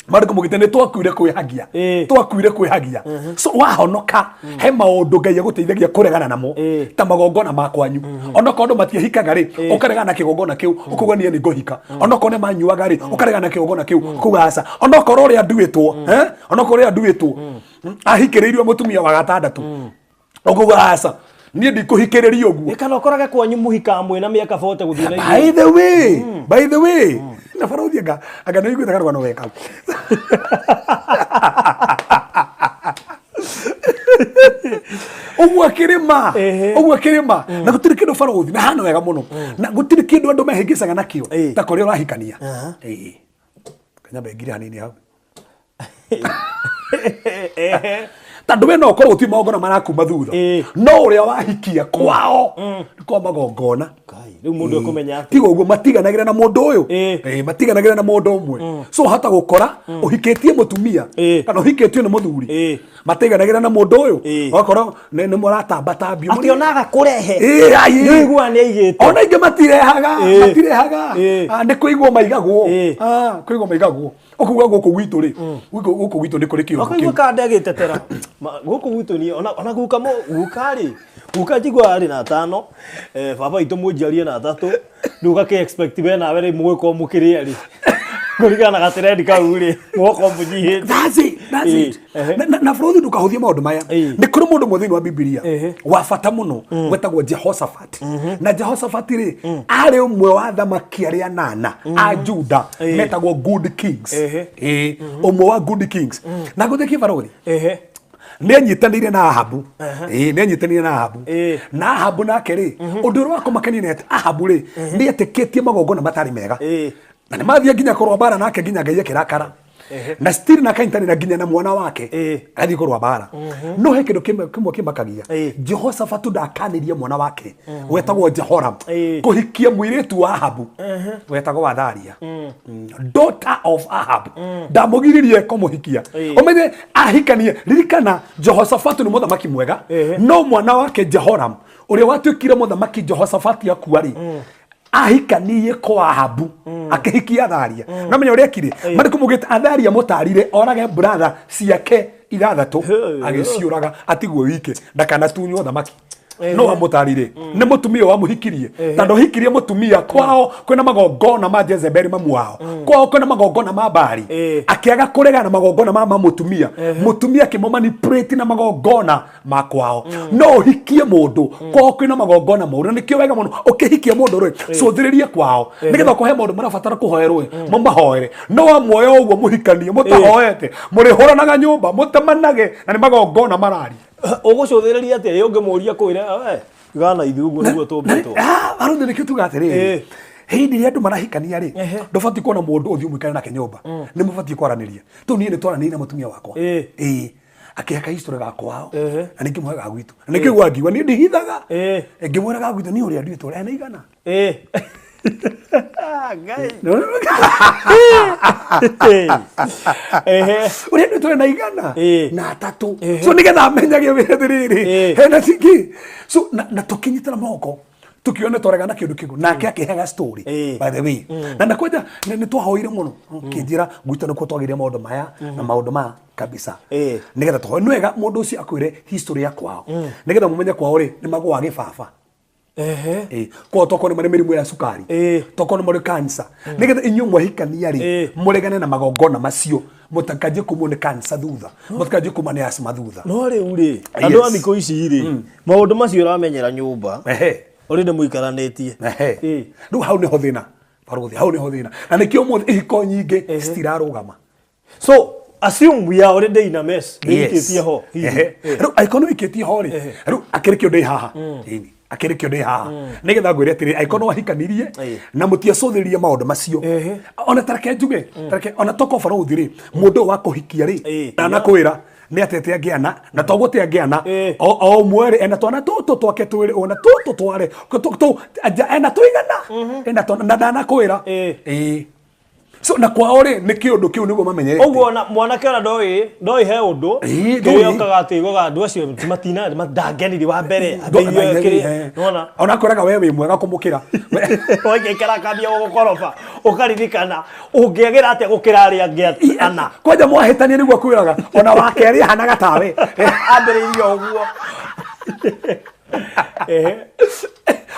Maandĩko maugĩte nĩ twakuire kwĩhagia. Twakuire kwĩhagia. So wahonoka he maũndũ Ngai agũteithagia kũregana namo ta magongona ma kwanyu. Onokorwo andũ matiahikaga rĩ, ũkaregana na kĩgongona kĩu, ũkauga niĩ nĩ ngũhika. Onokorwo nĩ manyuaga rĩ, ũkaregana na kĩgongona kĩu, ũkauga aca. Onokorwo ũrĩa nduĩtwo, onokorwo ũrĩa nduĩtwo, ahikĩrĩirio mũtumia wa gatandatũ, ũkauga aca, niĩ ndikũhikĩrĩria ũguo. Kana ũkorage kwanyu mũhikaga mwĩna mĩaka 40 gũthiĩ na igũrũ. By the way, by the way, na barũthi anga anga nĩ ũiguĩte karũgano wega. Ũguo akĩrĩma, ũguo akĩrĩma, na gũtirĩ kĩndũ barũthi, na hana wega mũno, na gũtirĩ kĩndũ andũ mehĩngĩcaga nakĩo ta kũrĩa ũrahikania. Kanyambe ngire hanini hau. Tondũ we no ũkorwo ũti magongona marakuma thutha, no ũrĩa wahikia kwao nĩ kwa magongona. Rĩu mũndũ ekũmenya atĩa? Tiga ũguo matiganagĩra na mũndũ ũyũ. Matiganagĩra na mũndũ ũmwe. So hata gũkora ũhikĩtie mũtumia kana ũhikĩtio nĩ mũthuri, matiganagĩra na mũndũ ũyũ. Ũgakora nĩ mũratambatambio. Atĩ onaga kũrehe. Nĩ ũiguaga nĩ aigĩte. Ona ingĩ matirehaga, matirehaga. Nĩ kũigwo maigagwo. Kũigwo maigagwo. Ũkuga gũkũ gwitũ rĩ, gũkũ gwitũ nĩ kũrĩ kĩũndũ kĩu. Ũkaigua kanda agĩtetera. Gũkũ gwitũ niĩ ona guka guka rĩ, guka njiguaga arĩ na atano, baba witũ mũnjiarie na atatũ, rĩu ũgakĩ expect we nawe rĩ mũgũkorwo mũkĩrĩa rĩ. Kũringana na gatrend kau rĩ, mũgakorwo mũnyihĩte. That's it, that's it. Na bũrũri ndũkahũthie maũndũ maya. Nĩ kũrĩ mũndũ ũmwe thĩinĩ wa Bibilia wa bata mũno wetagwo Jehoshaphat. Na Jehoshaphat rĩ, arĩ ũmwe wa athamaki arĩa anana a Juda metagwo good kings. Ũmwe wa good kings. Na ngũthĩ kĩbarũthi. Nĩ anyitanĩire na Ahabu. Nĩ anyitanĩire na Ahabu. Na Ahabu nake rĩ, ũndũ ũrĩa wa kũmakania nĩ atĩ Ahabu rĩ, nĩ etĩkĩtie magongona matarĩ mega. Na nĩ mathiĩ nginya kũrũa mbara nake nginya Ngai akĩrakara. Na still na akanyitanĩra nginya na mwana wake athiĩ kũrũa mbara. No he kĩndũ kĩmwe kĩmakagia. Jehoshaphat ndakanirie mwana wake wetagwo Jehoram kũhikia mũirĩtu wa Ahabu wetagwo Athalia. Daughter of Ahab. Ndamũgiririe kũmũhikia. Ũmenye ahikanie, ririkana Jehoshaphat nĩ mũthamaki mwega, no mwana wake Jehoram ũrĩa watuĩkire mũthamaki Jehoshaphat akua rĩ, ahikanirie kwa Ahabu akĩhikia Athalia. Na menya ũrĩa ekire, marĩ kũmũgĩte Athalia mũtarire orage brother ciake ithathatũ, agĩciũraga atigwo wike ndakanatunywo thamaki. No wamũtarire nĩ mũtumia wamũhikirie, tondũ hikirie mũtumia kwao kwĩna magongona ma Jezebeli mamu wao, kwao kwĩna magongona ma Bali. Akĩaga kũregana na magongona ma mũtumia, mũtumia akĩmũ-manipulate na magongona ma kwao. No ũhikie mũndũ kwao kwĩna magongona moru, na nĩkĩo wega mũno ũkĩhikia mũndũ rĩ, cũthĩrĩrie kwao nĩgetha ũkohe maũndũ marabatara kũhoerwo ĩ, mũmahoere. No wamuoya ũguo mũhikanie mũtahoete, mũrĩhũranaga nyũmba, mũtemanage, na nĩ magongona mararia. Ũgũcũthĩrĩria atĩa ĩ ũngĩmũria kwĩre we gana ithuĩ ũguo nĩguo tũmbĩtwo? Arũthi nĩkĩo tuga atĩrĩrĩ, hĩndĩ ĩrĩa andũ marahikania rĩ, ndũbatiĩ kuona mũndũ ũthiĩ ũmũikare nake nyũmba, nĩ mũbatiĩ kwaranĩria. Tondũ niĩ nĩ twaranĩirie na mũtumia wakwa, ĩĩ, akĩhaka history ga kwao, na ningĩ ga gwitũ, na nĩkĩo gwa ngiuga niĩ ndihithaga. Ngĩmwĩra ga gwitũ niĩ ũrĩa nduĩtwo ena igana. Ngai. Ũrĩa nduĩtwo ena igana na atatũ, so nĩgetha amenyage atĩrĩrĩ, hena cingĩ. So na tũkĩnyitana moko, tukiona twaregana kĩndũ kĩgu, nake akĩheaga story. By the way, na kwanja nĩ twahoire mũno, kĩnjĩra gwitũ nĩkuo twagĩire maũndũ maya na maũndũ maya kabisa. Nĩgetha tũhoe, nĩ wega mũndũ ũcio akwĩre history ya kwao, nĩgetha mũmenye kwao rĩ nĩ magũaga gĩbaba. Kwao tokorwo nĩ marĩ mĩrimũ ya cukari, tokorwo nĩ marĩ cancer, nĩgetha inyuĩ mwahikania rĩ, mũregane na magongona macio, mũtakanjie kumwo nĩ cancer thutha, mũtikanjie kuma nĩ asthma thutha. No rĩu rĩ, andũ a thikũ ici rĩ, maũndũ macio ũramenyera nyũmba ũrĩ nĩ mũikaranĩtie. Rĩu hau nĩho thĩna, barũthi, hau nĩho thĩna, na nĩkĩo ũmũthĩ ihiko nyingĩ citirarũgama. So assume we are already in a mess. Ndĩikĩtie ho hihi. Rĩu angĩkorwo nĩ wĩikĩtie ho rĩ, rĩu akĩrĩ kĩo ndĩ haha. Ĩni, akĩrĩ kĩo ndĩ haha nĩgetha ngwĩre atĩrĩ, angĩkorwo nĩ wahikanirie na mũtiacũthĩrĩria maũndũ macio, ona tareke njuge, tareke ona toko barũthi rĩ, mũndũ ũyũ wa kũhikia rĩ, ndanakwĩra nĩ atete angĩana na to gũte angĩana, o ũmwe rĩ ena twana tũtũ twake twĩrĩ, ona tũtũ tware anja ena tũigana, ena twana na ndanakwĩra. Ĩĩ. So na kwao rĩ, nĩ kĩũndũ kĩu nĩguo mamenyerete. Ũguo ona mwanake ona ndoĩ he ũndũ. Ĩĩ, kĩrĩa ndoĩ. okaga atĩ iguaga andũ acio matina ndangenire wa mbere ambĩrĩrie kĩrĩa nĩwona. Ona akwĩraga we wĩ mwega kũmũkĩra. Waikaikara akambia gũgũkoroba, ũkaririkana ũngĩagĩra atĩa gũkĩra arĩa angĩ ana. Kwanja mwahĩtania nĩguo akwĩraga ona wa kerĩ ahanaga tawe. Ambĩrĩirie o ũguo.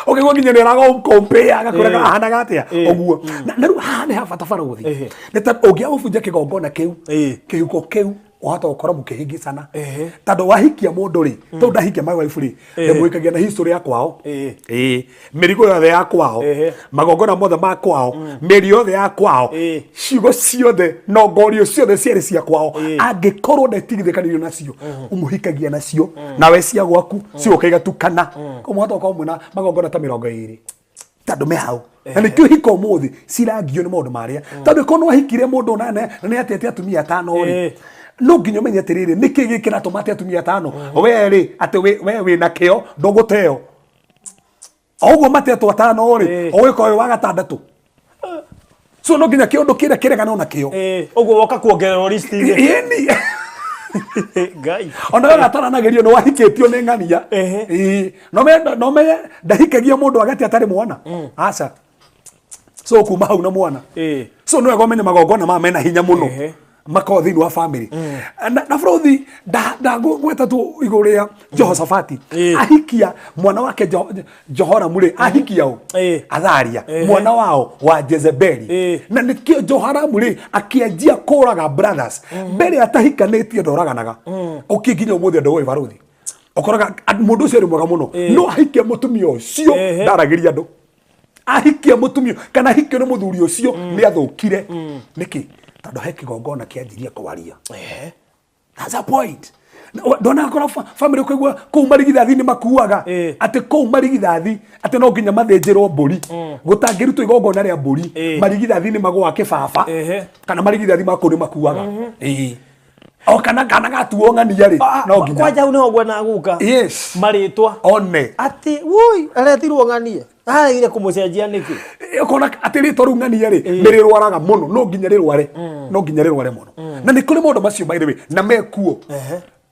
Ũkĩigua nginya nĩ aragũkompea, agakwĩraga ahanaga atĩa ũguo. Na rĩu haha nĩ ha bata, barũthi, nĩ ta ũngĩaga gũbunja kĩgongona kĩu, kĩhuko kĩu, wahota gũkorwo mũkĩhĩngĩcana, tondũ wahikia mũndũ rĩ, tondũ ndahikia my wife rĩ, ndĩmũhikagia na history ya kwao. Ĩĩ, mĩrigo yothe ya kwao, magongona mothe ma kwao, mĩri yothe ya kwao, ciugo ciothe, nongorio ciothe ciarĩ cia kwao. Angĩkorwo ndetigithĩkanirio nacio, ũmũhikagia nacio, nawe cia gwaku cigoka igatukana. Kũmũhota gũkorwo mwĩna magongona ta 20, tondũ me hau, na nĩkĩo hiko ũmũthĩ cirangio nĩ maũndũ marĩa, tondũ korwo nĩ wahikire mũndũ na nĩ atete atumia atano rĩ, no nginya ũmenye atĩrĩrĩ, nĩkĩ gĩkĩ kĩratũma ate atumia atano? We rĩ, atĩ we wĩna kĩo ndũgũteo o ũguo matetwo atano rĩ, ũgĩkorwo wĩ wa gatandatũ. So no nginya kĩũndũ kĩrĩa kĩregana nakĩo. Ũguo woka kuongererwo list-inĩ. Ĩni. Ngai. Ona we gataranagĩrio nĩ wahikĩtio nĩ ng'ania. Ĩĩ. No me ndahikagia mũndũ agati atarĩ mwana, aca. So kuma hau na mwana, so nĩ wega ũmenye magongona maya mena hinya mũno, makorwo thĩinĩ wa family. Na bũrũthi ndagweta tu igũrũ rĩa Jehoshafati, ahikia mwana wake Jehoramu rĩ, ahikia ũ? Atharia, mwana wao wa Jezebeli. Na nĩkĩo Jehoramu rĩ akĩanjia kũraga brothers. Mbere atahikanĩtie ndoraganaga, ũkĩ nginya ũmũthĩ andũ ũĩ barũthi ũkoraga mũndũ ũcio arĩ mwega mũno, no ahikia mũtumia ũcio ndaragĩria andũ. Ahikia mũtumia kana ahikio nĩ mũthuri ũcio nĩ athũkire. Nĩkĩ? Tondũ he kĩgongona kĩanjirie kwaria. That's a point. Ndona akora family ũkaigua kũu marigithathi nĩ makuaga, atĩ kũu marigithathi atĩ no nginya mathĩnjĩrwo mbũri, gũtangĩrutwo igongona rĩa mbũri, marigithathi nĩ magũa kĩbaba, kana marigithathi ma kũu nĩ makuaga. Ĩĩ. O kana gatuo ng'ania rĩ, no nginya. Kwanja hau nĩho ngwenda guka. Marĩtwa. One. Atĩ woi aretirwo ng'ania, aregire kũmũcenjia nĩkĩ? Ũkona atĩ rĩtwa rĩu ng'ania rĩ, nĩ rĩrwaraga mũno, no nginya rĩrware, no nginya rĩrware mũno. Na nĩ kũrĩ maũndũ macio, by the way, na mekuo.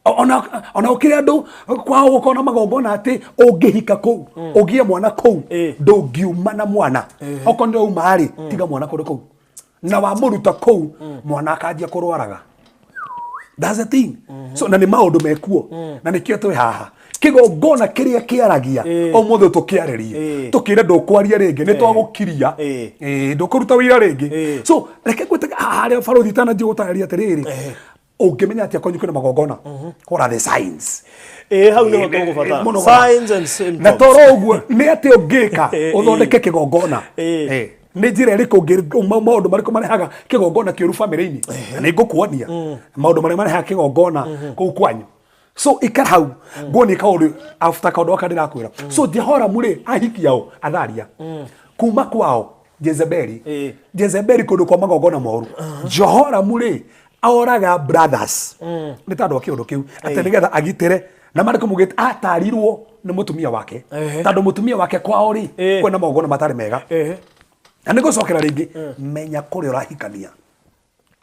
Ona ũkĩrĩ andũ kwao gũkorwo na magongona atĩ ũngĩhika kũu, ũgĩe mwana kũu, ndũngiuma na mwana. Okorwo nĩ wauma rĩ, tiga mwana kũndũ kũu, na wamũruta kũu, mwana akanjia kũrwaraga. That's the thing. So na nĩ maũndũ mekuo na nĩkĩo twĩ haha kĩgongona kĩrĩa kĩaragia ũmũthĩ tũkĩarĩrie tũkĩre ndũkwaria rĩngĩ nĩ twagũkiria. Ĩĩ, ndũkũruta wĩra rĩngĩ. So reke ngwĩte harĩa barothi itananjia gũtarĩria atĩrĩrĩ, ũngĩmenya atĩa kwanyu kwĩna magongona? What are the signs? Ĩĩ, hau nĩho tũgũbatara. Mũno. Signs and symptoms. Na toro ũguo nĩ atĩ ũngĩka ũthondeke kĩgongona. Nĩ njĩra ĩrĩkũ maũndũ marĩkũ marehaga kĩgongona kĩũru bamĩrĩ-inĩ, na nĩ ngũkuonia maũndũ marĩa marehaga kĩgongona kũu kwanyu. So ikara hau nguonie kaũndũ after kaũndũ gaka ndĩrakwĩra. So Jehoramu rĩ, ahikia ũ Atharia kuma kwao Jezebeli. Jezebeli kũndũ kwa magongona moru. Jehoramu rĩ, oraga brothers nĩ tondũ wa kĩũndũ kĩu atĩ nĩgetha agitĩre na marĩkũ mugĩte atarirwo nĩ mũtumia wake, tondũ mũtumia wake kwao rĩ kwĩna magongona matarĩ mega. Na nĩ gũcokera rĩngĩ, menya kũrĩa ũrahikania.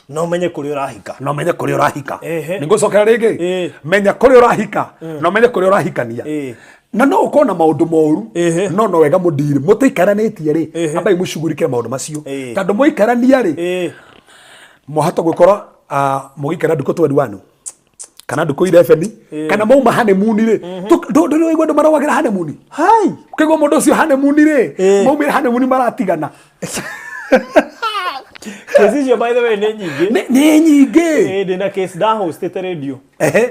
No menye kũrĩa ũrahika. Na ũmenye kũrĩa ũrahika. Nĩ ngũcokera rĩngĩ, menya kũrĩa ũrahika na ũmenye kũrĩa ũrahikania. Na no ũkorwo na maũndũ moru, no no wega mũndiri mũtĩikaranĩtie rĩ, ambai mũcugurike maũndũ macio, tondũ mũikarania rĩ, mwahota gwĩkora mũgĩikara ndukũ 21 kana ndukũ 11 kana mauma honeymoon rĩ. Ndũrĩ waigua andũ marũagĩra honeymoon? Hai. Ũkaigua mũndũ ũcio honeymoon rĩ, maumire honeymoon maratigana. Kesi icio, by the way, nĩ nyingĩ. Nĩ nyingĩ. Ĩĩ, ndĩna case ndahostĩte radio.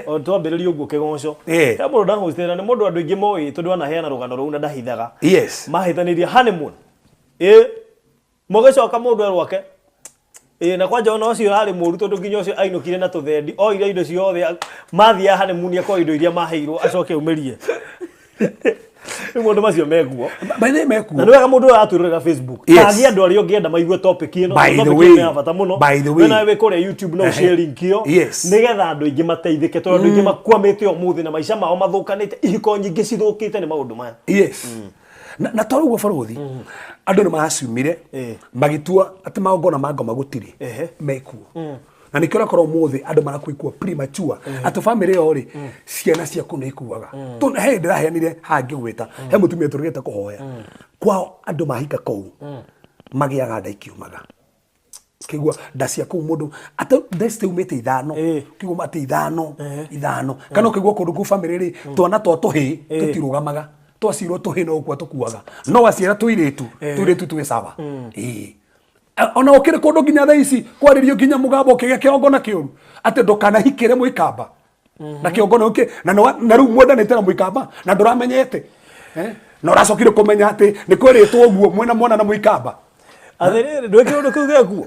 O twambĩrĩria ũguo kĩgoco. He mũndũ ndahostĩte na nĩ mũndũ andũ aingĩ moĩ tondũ anaheana rũgano rũu na ndahithaga. Mahĩtanĩria honeymoon. Ĩĩ, mũgĩcoka mũndũ e rwake. Ĩĩ, na kwanja ona ũcio arĩ mũru tondũ nginya ũcio ainũkire na tũthendi, oire indo ciothe mathiaga honeymoon, akoya indo iria maheirwo acoke aumĩrie. Rĩu maũndũ macio mekuo. By the way, mekuo. Na nĩ wega mũndũ ũyũ aratwĩrorera Facebook, tagia andũ arĩa ũngĩenda maigue topic ĩno. By the Topic way. ĩno nĩ ya bata mũno. By the way. We nawe wĩ kũrĩa YouTube no share link ĩyo nĩgetha andũ aingĩ mateithĩke, tondũ andũ aingĩ makwamĩte ũmũthĩ na maica mao mathũkanĩte, ihiko nyingĩ cithũkĩte nĩ maũndũ maya. Yes. Na toro ũguo barothi andũ nĩ maacumire magĩtua atĩ magongona ma ngoma gũtirĩ mekuo, na nĩkĩo ũrakora ũmũthĩ andũ marakuikua premature, atĩ bamĩrĩ ĩyo rĩ, ciana ciaku nĩ ikuaga. He ndĩraheanire haha ngĩgwĩta, he mũtumia tũrugĩte kũhoya kwao, andũ mahika kũu magĩaga nda ikiumaga, kĩgua nda cia kũu mũndũ atĩ nda citaumĩte ithano, kĩgua atĩ ithano ithano, kana ũkĩgua kũndũ kũu bamĩrĩ rĩ, twana twa tũhĩ tũtirũgamaga, twacirwo tũhĩ no gũkua tũkuaga, no waciara tũirĩtu, tũirĩtu twĩ sawa. Ĩĩ. Ona ũkĩrĩ kũndũ nginya thaa ici kwarĩrio nginya mũgambo ũkĩgĩa kĩgongona kĩũru atĩ ndũkanahikĩre mũikamba na kĩgongona ũkĩ na na rĩu mwendanĩte na mũikamba na ndũramenyete. Eh? Na ũracokire kũmenya atĩ nĩ kwĩrĩtwo ũguo mwĩna mwana na mũikamba. Atĩrĩrĩ, ndwĩ kĩũndũ kĩu gĩkuo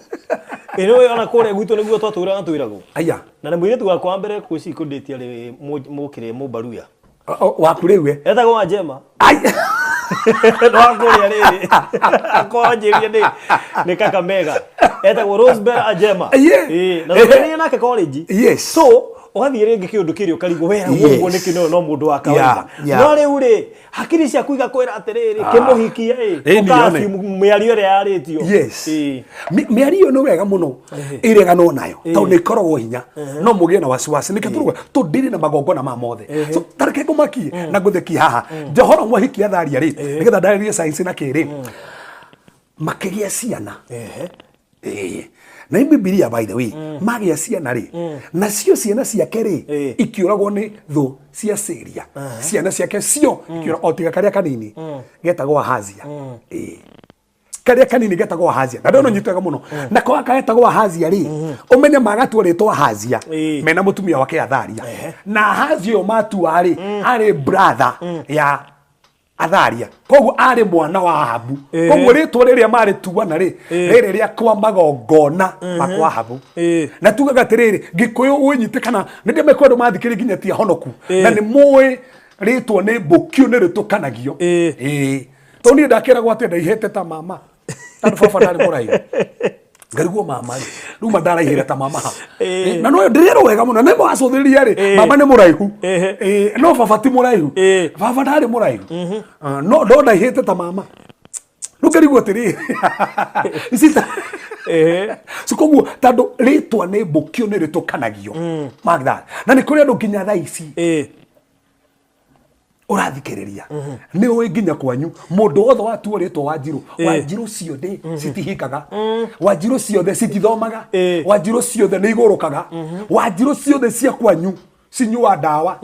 ĩno, ona kũrĩa gwitũ nĩguo twatũraga twĩragwo. Aya. Na nĩ mũirĩtu wakwa wa mbere kwĩci kũndĩtia rĩ, mũkĩrĩ mũmbaruya. Waku rĩu we? Etagwo Wanjema. Ai. No kũrĩa rĩrĩ akwanjĩria nĩ Kakamega, etagwo Rosebell Ajema. Ĩĩ, na tũthiĩ nake college. So ũgathiĩ rĩngĩ kĩũndũ kĩrĩa ũkarigwo wera ũguo nĩkĩ no mũndũ wa kawaida. No rĩu rĩ, hakiri ciaku igakwĩra atĩrĩrĩ, kĩmũhikie ĩ, Ĩni, ũka yone. mĩario ĩrĩa yarĩtio. Yes. Mĩario ĩyo nĩ wega mũno ĩreganwo nayo tondũ nĩ ĩkoragwo hinya no mũgĩe na wasiwasi nĩkĩo tũruga tũndĩrĩ na magongona ma mothe. So tareke ngũmakie na ngũthekie haha. Johoro mwahiki Atharia rĩ, nĩgetha ndarĩrie science na kĩrĩ makĩgĩa ciana. Ĩĩ. Na nĩ Bibilia, by the way, magĩa ciana rĩ, nacio ciana ciake rĩ ikĩũragwo nĩ thũ cia Syria, ciana ciake cio ikĩũra o tiga karĩa kanini getagwo Ahazia. Ĩĩ. Karĩa kanini getagwo Ahazia na ndona nyitwega mũno nako gaka getagwo Ahazia rĩ, ũmenye magatua rĩtwa Ahazia mena mũtumia wake Atharia, na Ahazia ũyũ matua rĩ, arĩ brother ya Atharia, koguo arĩ mwana wa Ahabu. Koguo rĩtwa rĩrĩa marĩtuana rĩ, rĩrĩ rĩa kwa magongona ma kwa Ahabu. Na tugaga atĩrĩrĩ, Gĩkũyũ wĩnyite kana nĩ ndĩmekwo andũ mathikĩrĩ nginya ti ahonoku na nĩ mũĩ rĩtwa nĩ mbũkiũ nĩ rĩtũkanagio. Ĩĩ, tondũ niĩ ndakĩragwo atĩ ndaihĩte ta mama tondũ baba ndarĩ mũraihu, ngarigwo mama rĩ, rĩu ma ndaraihĩre ta mama ha? Na no ndĩrerwo wega mũno nĩ mwacũthĩrĩria rĩ, mama nĩ mũraihu. Ĩĩ, no baba ti mũraihu. Baba ndarĩ mũraihu. Ah, no ndaihĩte ta mama, rĩu ngarigwo atĩrĩrĩ, ici ta so koguo tondũ rĩtwa nĩ mbũkio nĩ rĩtũkanagio. Mark that. Na nĩ kũrĩ andũ nginya thaa ici. Ũrathikĩrĩria nĩ ũĩ nginya kwanyu mũndũ wothe watuo rĩtwa Wanjirũ, Wanjirũ ciothe citihikaga, Wanjirũ ciothe citithomaga, Wanjirũ ciothe nĩ igũrũkaga, Wanjirũ ciothe cia kwanyu cinyua ndawa,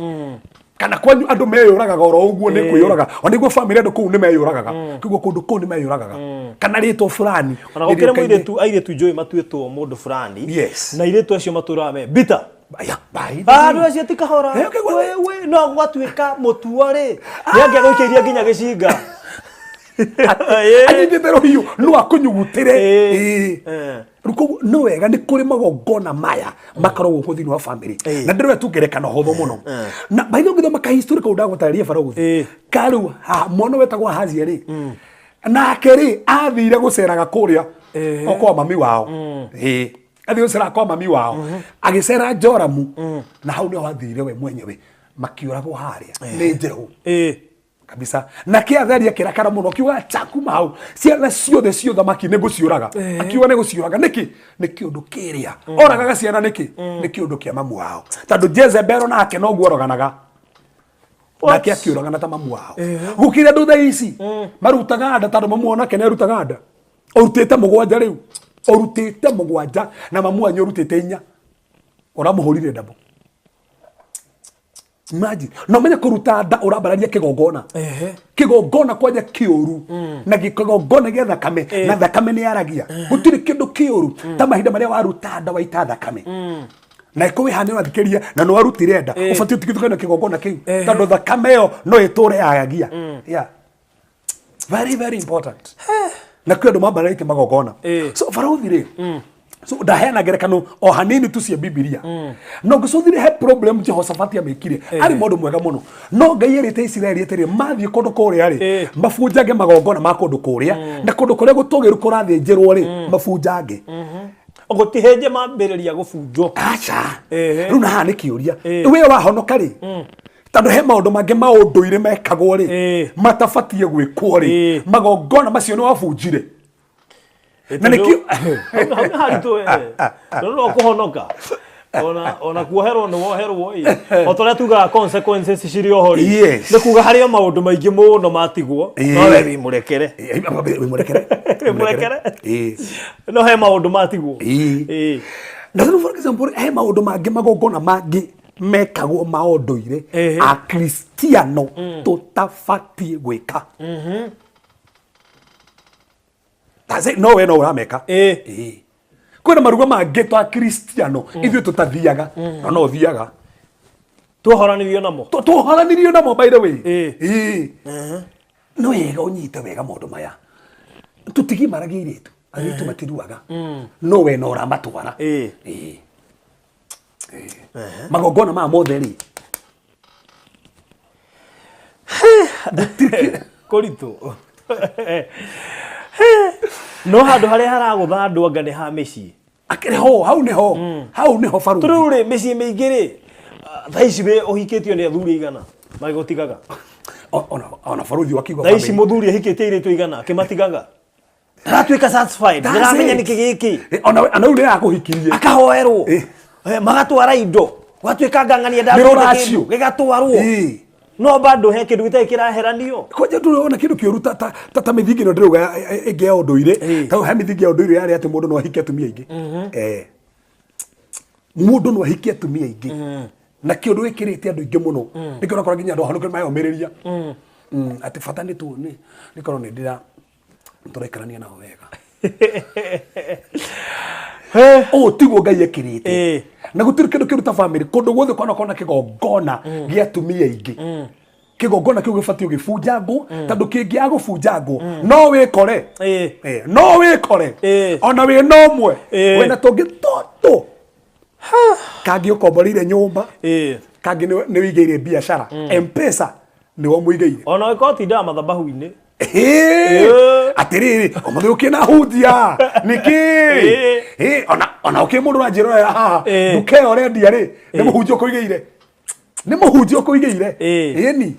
kana kwanyu andũ meyũragaga oro ũguo nĩ kwĩyũraga, ona nĩguo famĩlĩ andũ kũu nĩ meyũragaga, koguo kũndũ kũu nĩ meyũragaga, kana rĩtwa fulani Ona gũkĩrĩ rĩrĩũkaine. mũirĩtu airĩtu njũĩ matuĩtwo mũndũ fulani. Yes. Na airĩtu acio matũraga me bita. Aya, by the way. Andũ acio ti kahora. Eh, okay, We, we, no gwatuĩka mũtuo rĩ, nĩ angĩagũikĩirie nginya gĩcinga. Anyitĩte rũhiũ no akũnyugutĩre. Ĩĩ. Ĩĩ. Rĩu koguo nĩ wega nĩ kũrĩ magongona maya makoragwo gũkũ thĩinĩ wa family, na ndĩrona tu ngerekano hũthũ mũno, na by the way ũngĩthoma ka history kau ndagũtarĩria barũthi karĩu ha mwana wetagwo Ahazia rĩ, nake rĩ athire gũceraga kũrĩa o kwa mami wao. Ĩĩ, athire gũceraga kwa mami wao, agĩcera Joramu, na hau nĩho athire we mwenyewe makĩũragwo harĩa nĩ Jehu kabisa. Na kä atheri akĩrakara mũno, akiuga cha kuma hau ciana ciothe cia ũthamaki nĩ ngũciũraga. Akiuga nĩ gũciũraga nĩkĩ? Nĩ kĩũndũ kĩrĩa oragaga ciana nĩkĩ? Nĩ kĩũndũ kĩa mamu wao, tondũ Jezebel nake noguo oraganaga, nake akĩũragana ta mamu wao. Gũkĩrĩ andũ thaa ici marutaga nda tondũ mamu wao nake nĩ arutaga nda. Ũrutĩte mũgwanja rĩu, ũrutĩte mũgwanja na mamu wanyu ũrutĩte inya, ũramũhũrire ndabo. Imagine, na ũmenye kũruta nda ũrambararia kĩgongona, kĩgongona kwanja kĩũru, na kĩgongona gĩa thakame, na thakame nĩ yaragia. Gũtirĩ kĩndũ kĩũru ta mahinda marĩa waruta nda waita thakame, na ĩko wĩ haha ũrathikĩrĩria na nĩ warutire nda, ũbatiĩ ũtigithũkane na kĩgongona kĩu, tondũ thakame ĩyo no ĩtũre yagagia. Yeah, very very important. Na kwĩ andũ mambararĩtie magongona. So barũthi rĩ, so ndaheana ngerekano o hanini tu cia Bibilia, no ngĩcũthire he problem Jehoshafati amĩkire. Arĩ mũndũ mwega mũno, no Ngai erĩte Isiraeli atĩrĩ, mathiĩ kũndũ kũrĩa rĩ, mabunjange magongona ma kũndũ kũrĩa, na kũndũ kũrĩa gũtũgĩru kũrathĩnjĩrwo rĩ, mabunjange. Gũtihĩnje mambĩrĩria gũbunjwo. Aca. Rĩu na haha nĩ kĩũria, we wahonoka rĩ, tondũ he maũndũ mangĩ ma ũndũire mekagwo rĩ, matabatiĩ gwĩkwo rĩ, magongona macio nĩ wabunjire na nĩkĩo. Hau nĩ haritũ we. Tondũ no kũhonoka ona kuoherwo nĩ woherwo ĩ, o ta ũrĩa tugaga consequences cirĩ oho rĩ, nĩ kuga harĩ o maũndũ maingĩ mũno matigwo, no we wĩ mũrekere. Wĩmũrekere. Wĩmũrekere. Ĩĩ. No he maũndũ matigwo. Ĩĩ. Na rĩu for example he maũndũ mangĩ, magongona mangĩ mekagwo ma ũndũire akristiano tũtabatiĩ gwĩka. That's it. No we no ũrameka. Ĩĩ. Kwĩna maruga mangĩ twa kristiano ithuĩ tũtathiaga, no no ũthiaga. Tuohoranirio namo. Tũhoranĩrio namo, by the way. Ĩĩ. Ĩĩ. Nĩ wega ũnyite wega maũndũ maya. Tũtigimaragia airĩtu, airĩtu matiruaga, no we no ũramatwara. Ĩĩ. Ĩĩ. Ĩĩ. Magongona maya mothe rĩ, Kũritũ no handũ harĩa haragũtha andũ anga nĩ ha mĩciĩ. Akĩrĩ ho, hau nĩho, hau nĩho barũthi. Tondũ rĩ mĩciĩ mĩingĩ rĩ, thaa ici wĩ ũhikĩtio nĩ athuri aigana magĩgũtigaga? Ona barũthi wakiuga Thaa ici family. Mũthuri ahikĩtie airĩtu aigana akĩmatigaga, ndaratuĩka satisfied. That's Ndĩramenya it. nĩkĩ gĩkĩ. Ona rĩu nĩ akũhikirie. Akahoerwo. Magatwara indo, gwatuĩka ngang'ania Nĩ ndatwara rũracio. kĩndũ gĩgatwarwo. No bado he kĩndũ gĩtarĩ kĩraheranio. Kwanja ndũrona kĩndũ kĩũru ta mĩthingi ĩno ndĩrauga ĩngĩ ya ũndũire. Ta he mĩthingi ya ũndũire yarĩ atĩ mũndũ no ahike atumia aingĩ. Mũndũ no ahike atumia aingĩ, na kĩũndũ gĩkĩrĩte andũ aingĩ mũno, nĩkĩo ũrakora nginya andũ ahonoke mayomĩrĩria atĩ bata nĩ tu nĩ nĩkorwo nĩ ndĩra tũraikarania nao wega. Ũũ tiguo Ngai ekĩrĩte. Na gũtirĩ kĩndũ kĩũru ta family kũndũ guothe kwanakorwo na kĩgongona gĩa atumia aingĩ. Kĩgongona kĩu gĩbatiĩ gĩbunjangwo, tondũ kĩngĩaga gũbunjangwo no wĩkore. No wĩkore ona wĩna ũmwe, wĩna tũngĩ tũtũ, kangĩ ũkomboreire nyũmba, kangĩ nĩ wĩigĩire biacara, Mpesa nĩ wamũigĩire. Ona ũngĩkorwo tindaga mathabahu-inĩ. Atĩrĩrĩ, ũmũthĩ ũkĩ na hunjia nĩkĩ? Ona ũkĩ mũndũ ũranjĩrorera haha, nduka ĩyo ũrendia rĩ, nĩ mũhunjia ũkũigĩire, nĩ mũhunjia ũkũigĩire. Ĩni.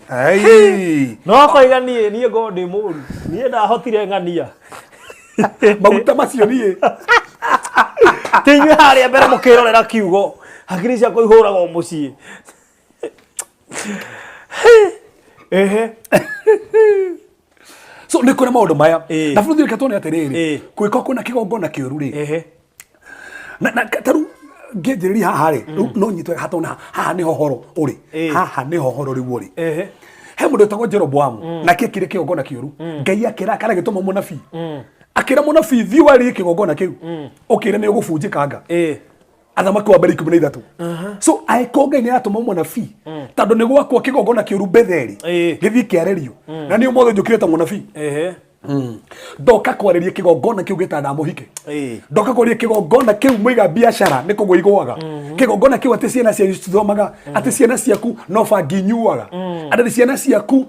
Ai. No akoiga niĩ ngorwo ndĩ mũru, niĩ ndahotire ng'ania. Maguta macio niĩ. Ti inyuĩ harĩa mbere mũkĩrorera kiugo, hakiri ciakwa ihũragwo mũciĩ. Ehe. So nĩ kũrĩ maũndũ maya. Ĩĩ. Na bũrũri reke tuone atĩrĩrĩ, Ĩĩ. kũngĩkorwo kwĩna kĩgongona kĩũru rĩ, Ehe. na tarĩu ngĩanjĩrĩria haha rĩ, rĩu no nyitwe haha tondũ haha nĩho horo ũrĩ. Ĩĩ. Haha nĩho horo rĩu ũrĩ. Ehe. He mũndũ wĩtagwo Jeroboamu, nake ekire kĩgongona kĩũru. Ngai akĩrakara agĩtũma mũnabii. Akĩra mũnabii, thiĩ warĩrie kĩgongona kĩu. Ũkĩre nĩ ũgũbunjĩkanga. Ĩĩ. Athamaki wa mbere 13. So angĩkorwo Ngai nĩ aratũma mũnabii, tondũ nĩ gwakwa kĩgongona kĩũru Betheli, Ĩĩ. gĩthiĩ kĩarĩrio. Na niĩ ũmũthĩ njũkire ta mũnabii. Ehe. Ndoka kwarĩria kĩgongona kĩu gĩtana mũhike. Ĩĩ. Ndoka kwarĩria kĩgongona kĩu mũiga biacara nĩ kũgwa igũaga. Kĩgongona kĩu atĩ ciana cianyu cithomaga, atĩ ciana ciaku no bangi inyuaga. Atĩ ciana ciaku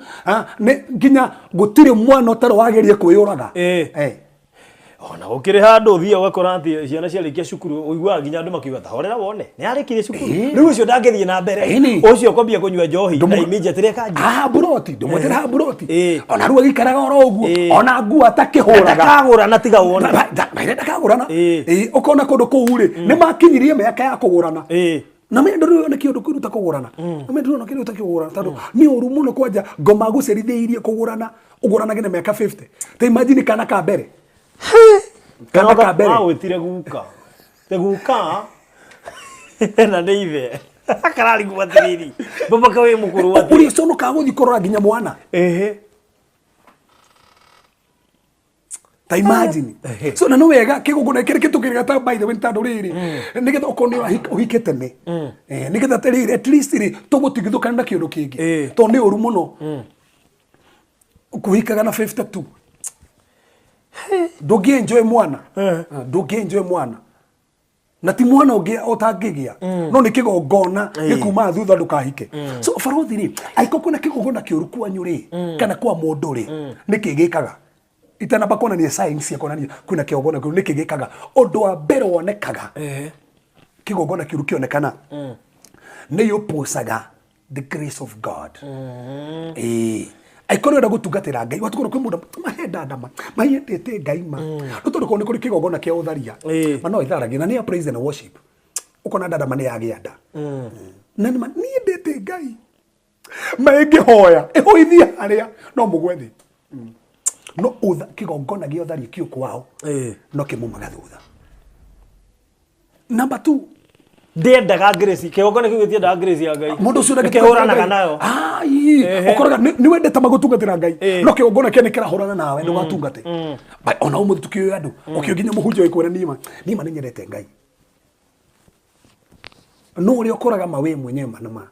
nĩ nginya gũtirĩ mwana ũtarĩ wageria kwĩyũraga. Ĩĩ. Eh. Ona gũkĩrĩ handũ ũthiaga ũgakora atĩ ciana ciarĩkia cukuru ũiguaga nginya andũ makiuga ta horera wone nĩ arĩkirie cukuru Ĩĩ. rĩu ũcio ndangĩthiĩ na mbere Ĩni. ũcio kwambia kũnyua njohi na Ndũmũ- immediately akanjia Haha mburoti ndũmwetere haha mburoti. Ĩĩ. Ona rĩu agĩikaraga oro ũguo. Ĩĩ. Ona nguo atakĩhũraga. ndakagũrana tiga wone. Ndakagũrana. Ĩĩ. Ĩĩ, ũkona kũndũ kũu rĩ, nĩ makinyirie mĩaka ya kũgũrana. Ĩĩ. Na mimi ndũrĩ kĩũndũ kĩruta kũgũrana. Na mimi ndũrĩ kĩruta kũgũrana tondũ nĩ ũru mũno kwanja ngoma gũcerithĩirie kũgũrana ũgũranage na mĩaka 50. Ta imagine kana ka mbere. Kana ka mbere. Agwĩtire guka te guka na nĩ ithe akararigwo atĩrĩrĩ baba ka wĩ mũkũrũ atĩ Ũrĩa ũconokaga gũthiĩ kũrora nginya mwana. Ehe. Ta imagine. So na nĩ wega kĩgongona kĩrĩ kĩtũkĩrĩga ta by the way tondũ rĩrĩ nĩgetha okorwo nĩ ũhike tene. Nĩgetha atĩrĩrĩ at least rĩ tũgũtigithũkana na kĩũndũ kĩngĩ. Ĩĩ. Tondũ nĩ ũru mũno. Kũhikaga na 52. Ndũngĩ enjoy mwana. Ndũngĩ enjoy mwana. Na ti mwana ũngĩ ũtangĩgĩa. No nĩ kĩgongona gĩkumaga thutha ndũkahike. So barothi rĩ, angĩkorwo kwĩna kĩgongona kĩũru kwanyu rĩ, kana kwa mũndũ rĩ, nĩkĩ gĩkaga? Itanamba kuonania science ya kuonania kwĩna kĩgongona kĩũru, nĩkĩ gĩkaga? Ũndũ wa mbere wonekaga kĩgongona kĩũru kĩonekana nĩ yũpũcaga the grace of God. Ĩĩ. Angĩkorwo ũrenda gũtungatĩra Ngai, watukorwo kwĩ mũndũ mahe ndandama, mayendete Ngai ma. No tondũ korwo nĩ kũrĩ kĩgongona kĩa ũtharia, Ĩĩ. ma no ĩtharagia na nĩ ya praise and worship. Ũkona ndandama nĩ yagĩa nda. Na nĩ ma niĩ ndete Ngai. Ma ĩngĩhoya, ĩhũithie harĩa no mũgwe thĩ. No kĩgongona gĩa ũtharia kĩu kwao Ĩĩ. no kĩmumaga thutha. Number 2, Ndiendaga grace kĩgongona kĩu gĩtiendaga grace ya Ngai. Mũndũ ũcio Nĩkĩhũranaga nayo. Ai, Ehe. ũkoraga nĩ wendete magũtungatĩra Ngai Ĩĩ. no kĩgongona kĩa nĩ kĩrahũrana nawe ndũgatungate. Ona ũmũthĩ tũkĩũĩ andũ ũkĩũĩ nginya mũhunjia wĩkwĩra nima nima nĩ nyendete Ngai no ũrĩa ũkoraga ma wĩ mwenyewe ma na ma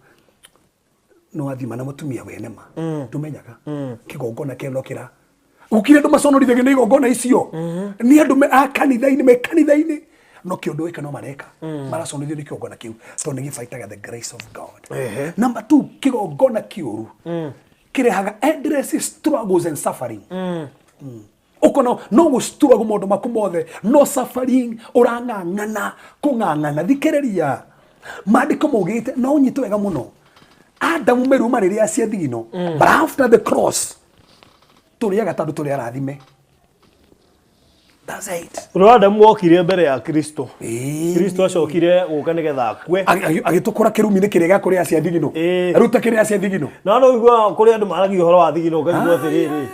no athima na mũtumia wene ma ndũmenyaga kĩgongona kĩa no kĩra gũkire andũ maconorithagio nĩ igongona icio nĩ andũ a kanitha-inĩ me kanitha-inĩ no kĩũndũ wĩka no mareka maraconorithio nĩ kĩgongona kĩu tondũ nĩ gĩbaitaga the grace of God. Number 2, kĩgongona kĩũru kĩrehaga endless struggles and suffering. Ũkona no gũstruggle maũndũ maku mothe no suffering ũrang'ang'ana kũng'ang'ana. Thikĩrĩria maandĩko maugĩte no ũnyite wega mũno Adamu meruma rĩrĩa cia thigino but after the cross tũrĩaga tondũ tũrĩ arathime. That's it. Ũrĩa Adamu wokire mbere ya Kristo. Ĩĩ. Kristo acokire gũka nĩgetha akue. Agĩtũkũra kĩrumi-inĩ kĩrĩa gĩa kũrĩa cia thigino. Ĩĩ. Rĩu ta kĩrĩa cia thigino. Na no ũiguaga kũrĩ andũ maragia ũhoro wa thigino ũkaigua atĩrĩrĩ.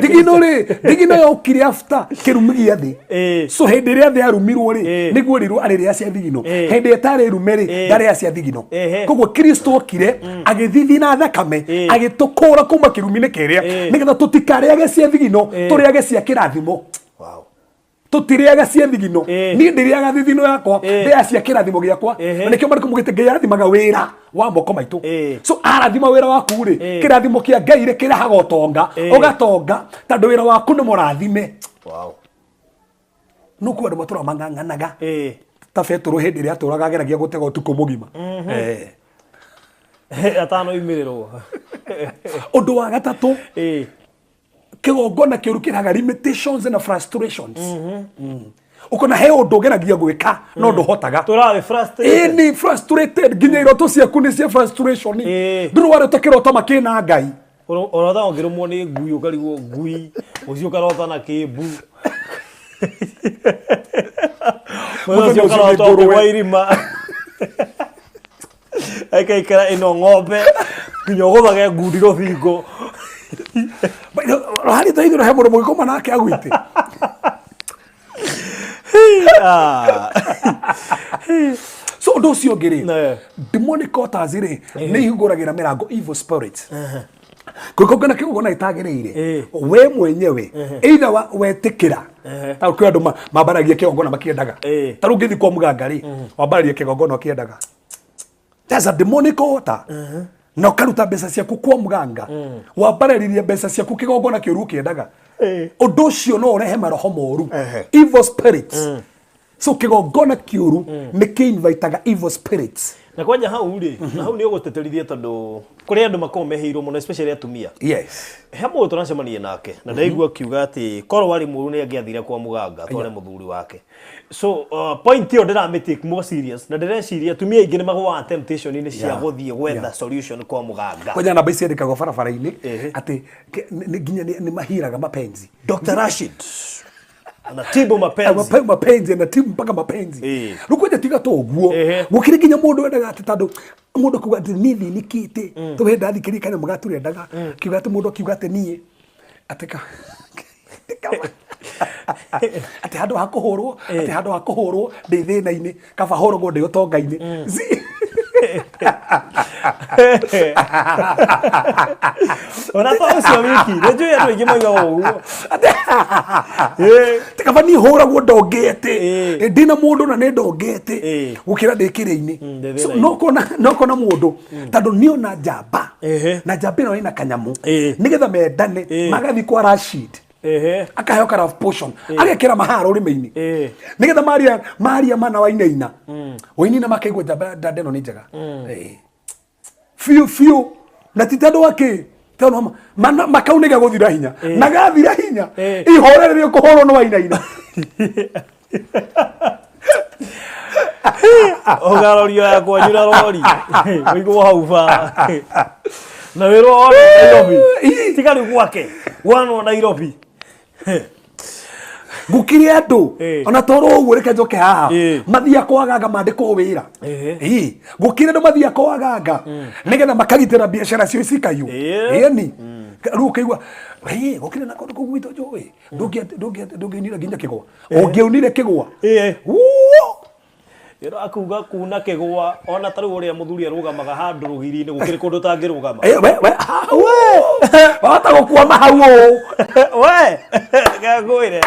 Thigino rĩ, thigino yokire after kĩrumi gĩa thĩ. Ĩĩ. So hĩndĩ ĩrĩa thĩ yarumirwo rĩ, Ĩĩ. nĩguo rirwo arĩrĩa cia thigino. Ĩĩ. Hĩndĩ ĩtarĩ rume rĩ, Ĩĩ. ndarĩa cia thigino. Ehe. Koguo Kristo okire agĩthithina thakame, Ĩĩ. agĩtũkũra kuma kĩrumi-inĩ kĩrĩa, Ĩĩ. nĩgetha tũtikarĩage cia thigino, Ĩĩ. tũrĩage cia kĩrathimo. Wow. Tũtirĩaga cia thigino. Ĩĩ. Niĩ ndĩrĩaga thithino yakwa, Ĩĩ. ndĩaga cia kĩrathimo gĩakwa. Ehe. Na nĩkĩo marĩkũ mugĩte Ngai arathimaga wĩra wa moko maitũ. Ĩĩ. So arathima wĩra waku rĩ, Ĩĩ. kĩrathimo kĩa Ngai rĩ kĩrehaga ũtonga, Ĩĩ. ũgatonga tondũ wĩra waku nĩ mũrathime. Wow. No kwĩ andũ matũraga mang'ang'anaga. Ĩĩ. Ta Betũrũ hĩndĩ ĩrĩa atũraga ageragia gũtega ũtukũ mũgima. Atanoimĩrĩrwo. Ũndũ wa gatatũ, Ĩĩ. kĩgongona kĩũru kĩrehaga limitations and frustrations. Ũkona he ũndũ ũgeragia gwĩka no ndũhotaga. Tũrarĩ frustrated. Ĩni frustrated nginya iroto ciaku nĩ cia frustration. Ĩĩ. Ndũrĩ warota kĩroto makĩna Ngai. Ũrota ũngĩrũmwo nĩ ngui ũkarigwo ngui, ũcio ũkarota na kĩmbu. Mũthenya ũcio Mũthenya ũcio ũkarota nĩ ngũrwe. ũkĩgwa irima. Ĩkaikara ĩno ng'ombe. Nginya ũgũthage ngundi rũthingo. Harĩ ta ithuĩ he mũndũ mũgĩkoma nake agwĩte. Ah. So ũndũ ũcio ũngĩ rĩ, Ne. demonic altars rĩ, nĩ ihingũragĩra mĩrango evil spirits. Kũngĩkongana kĩgongona gĩtagĩrĩire, we mwenyewe either wetĩkĩra, ta kwĩ andũ mambaragia kĩgongona makĩendaga. Ta rĩu ũngĩthiĩ kwa mũganga rĩ, wambaragia kĩgongona ũkĩendaga. That's a demonic altar. Na ũkaruta mbeca ciaku kwa mũganga, wambararirie mbeca ciaku kĩgongona kĩũru ũkĩendaga. Ũndũ ũcio no ũrehe maroho moru, evil spirits. So kĩgongona kĩũru nĩ kĩ-invitaga evil spirits. Na kwanja hau rĩ, na hau nĩ ũgũtĩtĩrithia tondũ kũrĩ andũ makoragwo mehĩirwo mũno, especially atumia. He mũndũ tũracemania nake na ndaigua akiuga atĩ korwo arĩ mũru nĩ angĩathire kwa mũganga atware mũthuri wake. So point ĩyo ndĩramĩ take more serious, na ndĩreciria atumia aingĩ nĩ magũaga temptation-inĩ cia gũthiĩ gwetha solution kwa mũganga. Kwanja namba ici ciandĩkagwo barabara-inĩ atĩ nginya nĩ mahiraga mapenzi. Dr. Rashid anatibu mapenzi. Mapenzi, anatibu mpaka mapenzi. Rĩu kwanja tiga to ũguo, gũkĩrĩ nginya mũndũ wendaga atĩ tondũ mũndũ akiuga atĩ niĩ thĩnĩkĩte, tondũ hĩndĩ ndathikĩrĩria kanyamũ ga tũrendaga, kiuga atĩ mũndũ akiuga atĩ niĩ atĩ atĩ handũ ha kũhũrwo, atĩ handũ ha kũhũrwo ndĩ thĩna-inĩ, kaba hũragwo ndĩ ũtonga-inĩ. Ona to ũcio wiki, nĩ njũĩ andũ aingĩ moigaga ũguo. Ti kaba niĩ hũragwo ndongete, ndĩna mũndũ na nĩ ndongete, gũkĩra ndĩ kĩrĩa-inĩ. Ndĩ So, thĩna-inĩ. no kona mũndũ tondũ niĩ ona njamba, na njamba ĩno ĩna kanyamũ, nĩgetha mendane, magathiĩ kwa Rashid, akaheo ka love potion, agekĩra mahara rũrĩmĩ-inĩ, nĩgetha maria mana wainaina wainaina makaigua njamba ndanda ĩno nĩ njega. Biũ biũ, na ti tondũ wa kĩ, tondũ makau nĩ gegũthira hinya, na gathira hinya ihorere rĩrĩa ũkũhũrwo nĩ wainaina. Ũgarorio ya kwanyu na rori ũigwo hau bara na wĩrwo wonwo Nairobi, tiga rĩu gwake wanwo Nairobi. Gũkĩrĩ andũ ona toro ũguo, reke njoke haha, mathiaga kwa aganga mandĩkwo wĩra. Gũkĩrĩ andũ mathiaga kwa aganga nĩgetha makagitĩra biacara cio cikaiywo. Ĩni rĩu ũkaigua gũkĩrĩ na kũndũ kũu gwitũ njũĩ ndũngĩunire nginya kĩgwa, ũngĩunire kĩgwa. Wuo! Ĩrakuga kuna kĩgwa, ona ta rĩu ũrĩa mũthuri arũgamaga handũ rũgiri-inĩ, gũkĩrĩ kũndũ ũtangĩrũgama. We, hau, wahota gũkwama hau ũũ. We ngangwĩre,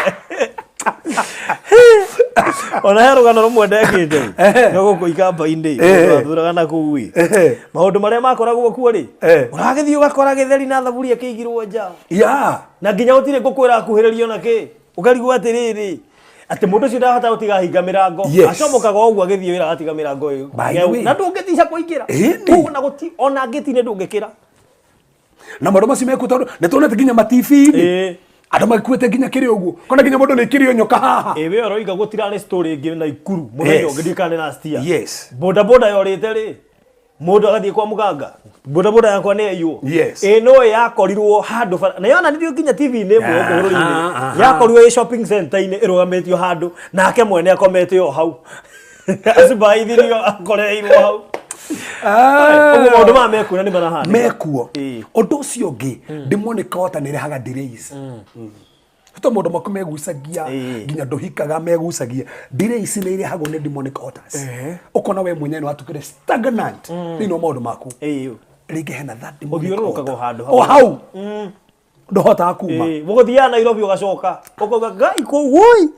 ona he rũgano rũmwe ndekĩte no gũkũ ikamba-inĩ, twathuraga na kũu ĩ, maũndũ marĩa makoragwo kuo rĩ, ũragĩthiĩ ũgakora gĩtheri na thaburia kĩigirwo nja, na nginya gũtirĩ ngũkũ ĩrakuhĩrĩrio na kĩ, ũkarigwo atĩrĩrĩ, atĩ mũndũ ũcio ndahota gũtiga hinga mĩrango. Acomokaga o ũguo agĩthiĩ wĩra, agatiga mĩrango ĩyo By the way. na ndũngĩtica kũingĩra. Ĩni. Kũu ona gũti ona ngĩti-inĩ ndũngĩkĩra. Na maũndũ macio mekuo tondũ nĩ tuonete nginya matibi-inĩ andũ makuĩte nginya kĩrĩ ũguo, kona nginya mũndũ nĩ kĩrĩo nyoka haha. Ĩ we ũroiga gũtirarĩ story ĩngĩ Naikuru mũthenya ũngĩ, ndiũĩ kana nĩ last year. Boda boda yorĩte rĩ, mũndũ agathiĩ kwa mũganga, boda boda yakwa nĩ yaiywo. Ĩ no yakorirwo handũ bara, na yonanirio nginya TV-inĩ ĩmwe gũkũ bũrũri-inĩ. Yakorirwo ĩ shopping center-inĩ ĩrũgamĩtio handũ, nake mwene akomete o hau, acibaithirio akorereirwo hau. Ũguo maũndũ maya mekuo na nĩ marahanĩka. Mekuo. Ũndũ ũcio ũngĩ, demonic altar nĩ ĩrehaga delays. To maũndũ maku megucagia, nginya ndũhikaga megucagia. Delays nĩ irehagwo nĩ demonic altars. Ũkona we mwenyewe nĩ watukire stagnant thĩinĩ wa maũndũ maku. Rĩngĩ hena that demonic Ũthiũrũrũkaga o altar. handũ O hamwe. hau ndũhotaga kuma. Mũgũthiaga Nairobi ũgacoka ũkauga ngai kũu woi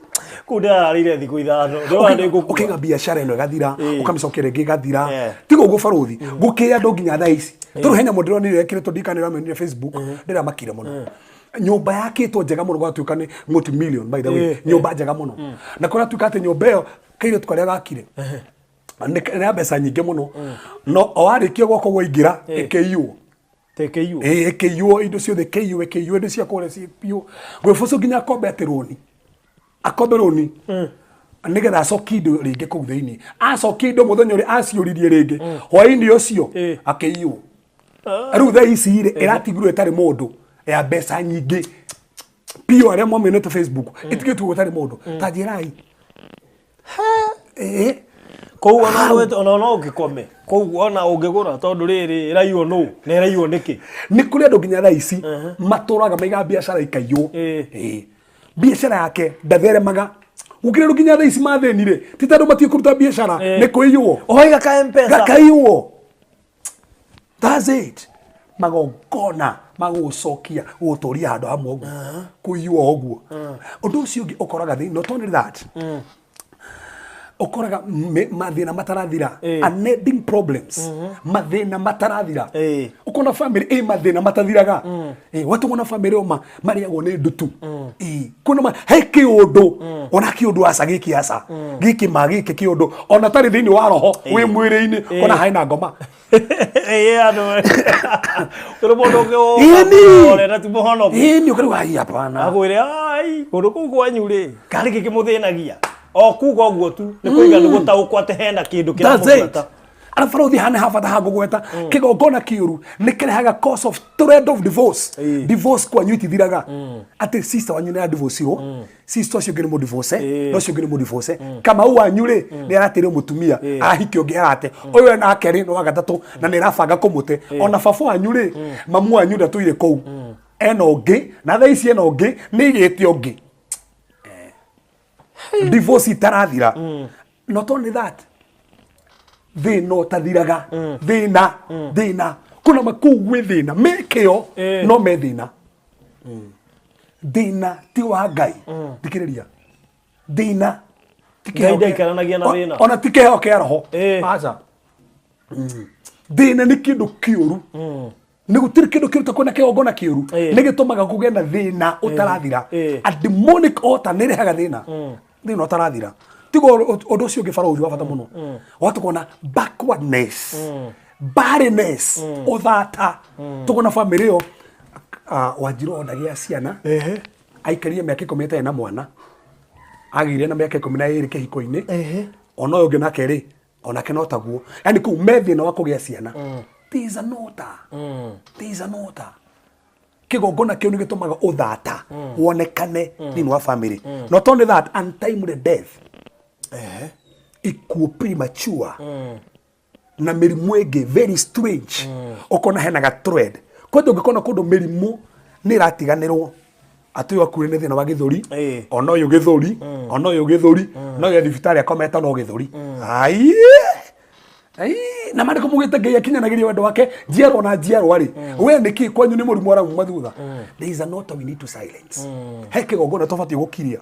kũu ndĩrararĩire thikũ 5, ndĩrona nĩ ngũkua. Ũkaiga biacara ĩno ĩgathira, ũkamĩcokia rĩngĩ ĩgathira. Tiga ũguo barũthi, gũkĩrĩ andũ nginya thaa ici tondũ he nyamũ ndĩronire ĩkĩrĩtwo, ndikana ndĩramĩonire Facebook, ndĩramakire mũno. Nyũmba yakĩtwo njega mũno, gwatuĩka nĩ multi million by the way, nyũmba njega mũno, na kũratuĩka atĩ nyũmba ĩyo kairĩtu karĩa gakire nĩ ya mbeca nyingĩ mũno, no o warĩkia gwakwo waingĩra ĩkĩiywo. Tekeiyo. Ĩĩ, ĩkĩiywo indo ciothe, ĩkĩiywo, ĩkĩiywo indo cia kũrĩa ciĩ biũ. Gwĩbũcũ nginya akombe atĩ rũni, akombe rũni nĩgetha acokie indo rĩngĩ kũu thĩinĩ. Acokia indo mũthenya ũrĩa aciũririe rĩngĩ, hwaĩ-inĩ ũcio akĩiywo. Rĩu thaa ici rĩ, ĩratigirwo ĩtarĩ mũndũ, ya mbeca nyingĩ biũ, arĩa mwamĩonete Facebook, ĩtigĩtwo gũtarĩ mũndũ. Ta njĩrai. Ĩĩ. Koguo ona ona no ũngĩkome koguo ona ũngĩgũra tondũ rĩrĩ ĩraiywo nũ na ĩraiywo nĩkĩ? Nĩ kũrĩ andũ nginya thaa ici matũraga maigaga biacara ikaiywo. Ĩĩ. Biacara yake ndatheremaga. Gũkĩrĩ andũ nginya thaa ici mathĩnire ti tondũ matiĩ kũruta biacara, nĩ kũiywo. Oiga ka M-Pesa. Gakaiywo. That's it. Magongona magũgũcokia gũgũtũria handũ hamwe ũguo, kũiywo ũguo. Ũndũ ũcio ũngĩ ũkoraga thĩ, not only that, ũkoraga mathĩna matarathira, unending problems, mathĩna matarathira. Ũkona family ĩ mathĩna matathiraga. Watũgwo na family oma marĩagwo nĩ ndutu. Kwĩna he kĩũndũ, ona kĩũndũ aca gĩkĩ aca gĩkĩ ma gĩkĩ kĩũndũ ona tarĩ thĩinĩ wa roho wĩ mwĩrĩ-inĩ, ona harĩ na ngoma. Ĩĩ, andũ kũrĩ mũndũ ũngĩ Ĩni. ũrĩa na ti mũhonoku. Ĩni ũkariuga ai hapana. Akwĩre ai kũndũ kũu kwanyu rĩ karĩ kĩ kĩmũthĩnagia o kuga ũguo tu nĩ kũiga nĩ gũtaũkwo atĩ hena kĩndũ That's it. kĩramũbuata. Arabu barũthi hana ha bata hangũgweta kĩgongona kĩũru nĩ kĩrehaga cause of threat of divorce. Divorce kwanyu itithiraga, atĩ sister wanyu nĩ adivorceirwo, sister ũcio ũngĩ nĩ mũdivorce, na ũcio ũngĩ nĩ mũdivorce. Kamau wanyu rĩ nĩ arateire mũtumia, arahiki ũngĩ arate ũyũ enake rĩ nĩ wa gatatũ na nĩ arabanga kũmũte. Ona baba wanyu rĩ, mamu wanyu ndatũire kũu, ena ũngĩ na thaa ici ena ũngĩ nĩ igĩte ũngĩ. Divorce itarathira. Not only that, thĩna ũtathiraga, thĩna thĩna kuna makuu gwĩ thĩna mekĩo no me thĩna. Thĩna ti wa Ngai, thikĩrĩria, thĩna ti Ngai kĩheo kĩa- ndaikaranagia na thĩna. Ona ti kĩheo kĩa roho. Aca. Thĩna nĩ kĩndũ kĩũru, nĩ gũtirĩ kĩndũ kĩũru ta kwĩna kĩgongona kĩũru. Nĩ gĩtũmaga kũgĩe na thĩna ũtarathira. A demonic altar nĩ ĩrehaga thĩna, thĩna ũtarathira. Tiga ũndũ ũcio ũngĩ barũthi wa bata mũno, watũkona backwardness, barrenness, ũthata. Tũkona famĩlĩ ĩyo, Wanjirũ ndagĩa ciana, aikarire mĩaka 10 ĩtarĩ na mwana, agĩire na mĩaka 12 kĩhiko-inĩ. Ona ũyũ ũngĩ nake rĩ, onake no taguo, yani kũu me thĩna wa kũgĩa ciana. There is an altar. There is an altar. Kĩgongona kĩu nĩ gĩtũmaga ũthata wonekane thĩinĩ wa family. Not only that, untimely death, ikuũ premature, na mĩrimũ ĩngĩ very strange. Ũkona hena ga thread kwanja ũngĩkona kũndũ mĩrimũ nĩ ĩratiganĩrwo, atĩ ũyũ akuire nĩ thĩna wa gĩthũri, ona ũyũ gĩthũri, ona ũyũ gĩthũri, na ũyũ thibitarĩ akomete no gĩthũri. Ai ai, na mandĩko mugĩte Ngai akinyanagĩria wendo wake njiarwa na njiarwa rĩ, we nĩkĩ kwanyu nĩ mũrimũ arauma thutha? There is an altar we need to silence. He kĩgongona tũbatiĩ gũkiria.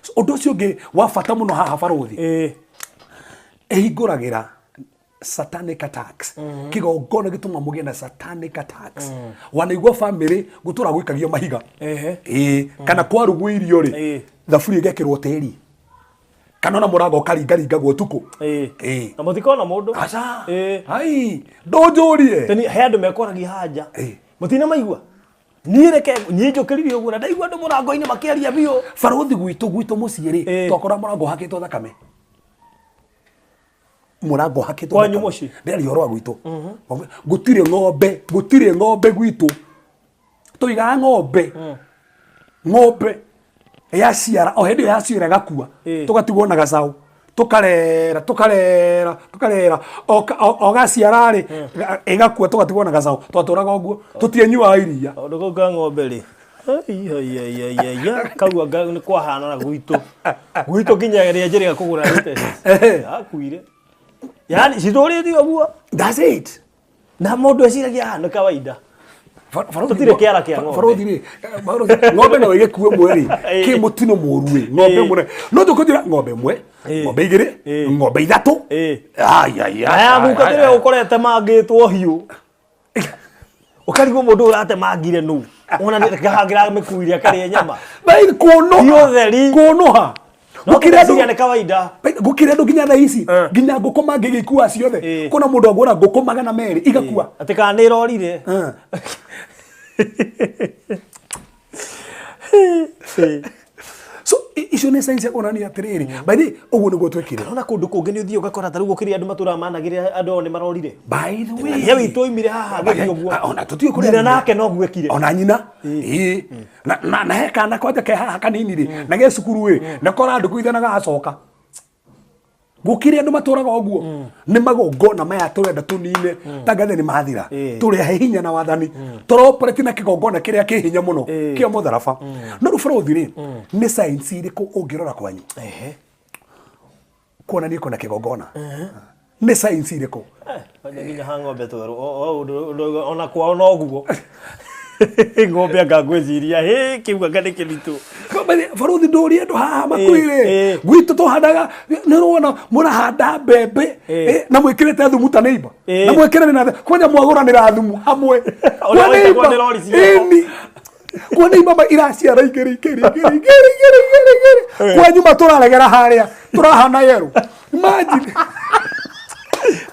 So, ũndũ ũcio ũngĩ wa bata mũno haha barũthi, ĩhingũragĩra satanic attacks. Kĩgongona gĩtũma mũgĩe na satanic attacks. Wanaigua family gũtũra gwĩkagio mahiga? Ĩĩ, kana kwarugwo irio rĩ, thaburia ĩgekĩrwo tĩri, kana ona mũrango ũkaringaringagwo ũtukũ. Na mũtikona mũndũ. Aca. Ai, ndũnjũrie. Teni he andũ mekwaragia haha nja. Mũtina maigua. Niĩ reke niĩ njũkĩrire ũguo na ndaigua andũ mũrango-inĩ makĩaria biũ. Barũthi gwitũ mũciĩ rĩ, twakora mũrango ũhakĩtwo thakame, mũrango ũhakĩtwo Kwanyu thakame. mũciĩ? Ndĩraria ũhoro wa gwitũ. Gũtirĩ ng'ombe, gũtirĩ ng'ombe gwitũ. Tũigaga ng'ombe, ng'ombe yaciara o hĩndĩ ĩyo yaciara ĩgakua, tũgatigwo na gacaũ, tũkarera tũkarera tũkarera, o gaciara rĩ ĩgakua, tũgatigwo na gacaũ. Twatũraga ũguo, tũtianyuaga iria. Kaũndũ kau ka ng'ombe rĩ. Ai, ai, ai, ai, ai, ai, kau anga nĩ kwahana na gwitũ. Gwitũ nginya ĩrĩa njĩrĩga kũgũra latest. Yakuire. Yaani citũrĩte ũguo. That's it. Na mũndũ eciragia haha nĩ kawaida. Tũtirĩ kĩara kĩa ng'ombe. Barũthi rĩ, barũthi, ng'ombe no ĩgĩkue ĩmwe rĩ, kĩ mũtino mũru ĩ, ng'ombe ĩmwe no tũkũnjĩra ng'ombe ĩmwe, ng'ombe igĩrĩ, ng'ombe ithatũ. Ai, ai, ai, Aya ai, guka ai, tũrĩa ai. ũkorete mangĩtwo hiũ. Ũkarigwo mũndũ ũyũ ũratemangire nũ. Ona nĩ mĩkuire akarĩa nyama. Bai, kũnũha. Ti ũtheri. Kũnũha. No Gũkĩrĩ andũ- tũgeciria nĩ kawaida. Bai, gũkĩrĩ andũ nginya thaa ici, nginya ngũkũ mangĩgĩkua ciothe. Kuna mũndũ agũra ngũkũ 200 igakua. Atĩ kana nĩ ĩrorire. So icio nĩ signs cia kuonania atĩrĩrĩ, by the way, ũguo nĩguo twekire. Ona kũndũ kũngĩ nĩ ũthiĩ ũgakora ta rĩu gũkĩrĩ andũ matũraga managĩrĩra andũ ao nĩ marorire. By the way, Nyina witũ oimire haha agĩthiĩ ũguo. Ona tũtiũĩ kũrĩa Nyina athire. nake no gwekire. Ona nyina. Ĩĩ. Na he kana kwanja ke haha kanini rĩ, na ge cukuru ĩ, na kora ndũkũithanaga acoka. Gũkĩrĩ andũ matũraga ũguo nĩ magongona maya tũrenda tũnine tangathe nĩ mathira tũrehe hinya na wathani tũroperate na kĩgongona kĩrĩa kĩ hinya mũno kĩa mũtharaba. No rĩu bũrũthi rĩ, nĩ science irĩkũ ũngĩrora kwanyu kuonania kwĩna kĩgongona? Nĩ science irĩkũ? Kwanja nginya ha ng'ombe twerũ ona kwao noguo ng'ombe anga ngwĩciria hĩ kĩu anga nĩ kĩritũ. Baruthi ndũrie andũ haha makuire gwitũ tũhandaga nĩ ũrona mũrahanda mbembe na mwĩkĩrĩte thumu ta neighbor na mwĩkĩrĩre na kwanja mwagũranĩra thumu hamwe. Ũrĩa waitagwo nĩ rori ciao. Ĩni kwa neighbor ma iraciara igĩrĩ igĩrĩ igĩrĩ igĩrĩ igĩrĩ igĩrĩ igĩrĩ, kwanyu matũraregera harĩa tũrahana yerũ. Imagine.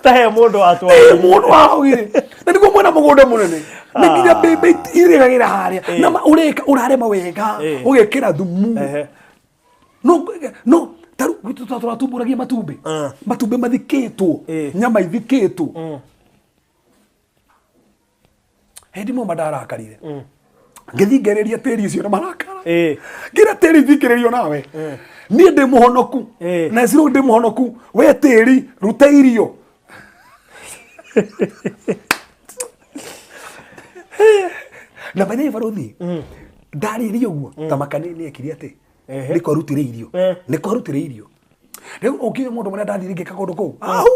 Ta he mũndũ watwara. Mũndũ wahogire na nĩguo mwena mũgũnda mũnene nĩ nginya mbembe irĩgagĩra harĩa na ũreka ũrarĩma wega ũgekĩra thumu. No no taru gwitũ tũratumbũragia matumbĩ, matumbĩ mathikĩtwo, nyama ithikĩtwo. Hĩndĩ ĩmwe mandarakarire ngĩthiĩ ngereria tĩri ũcio na marakara, ngira tĩri thikĩrĩrio nawe, niĩ ndĩ mũhonoku na ciro ndĩ mũhonoku, we tĩri ruta irio. Na by the way baruthi ndarĩria ũguo ta makani nĩ ekire atĩ nĩ kwarutire irio, nĩ kwarutire irio. Rĩu ũkire mũndũ mũrĩa ndathire ngĩka kũndũ kũu au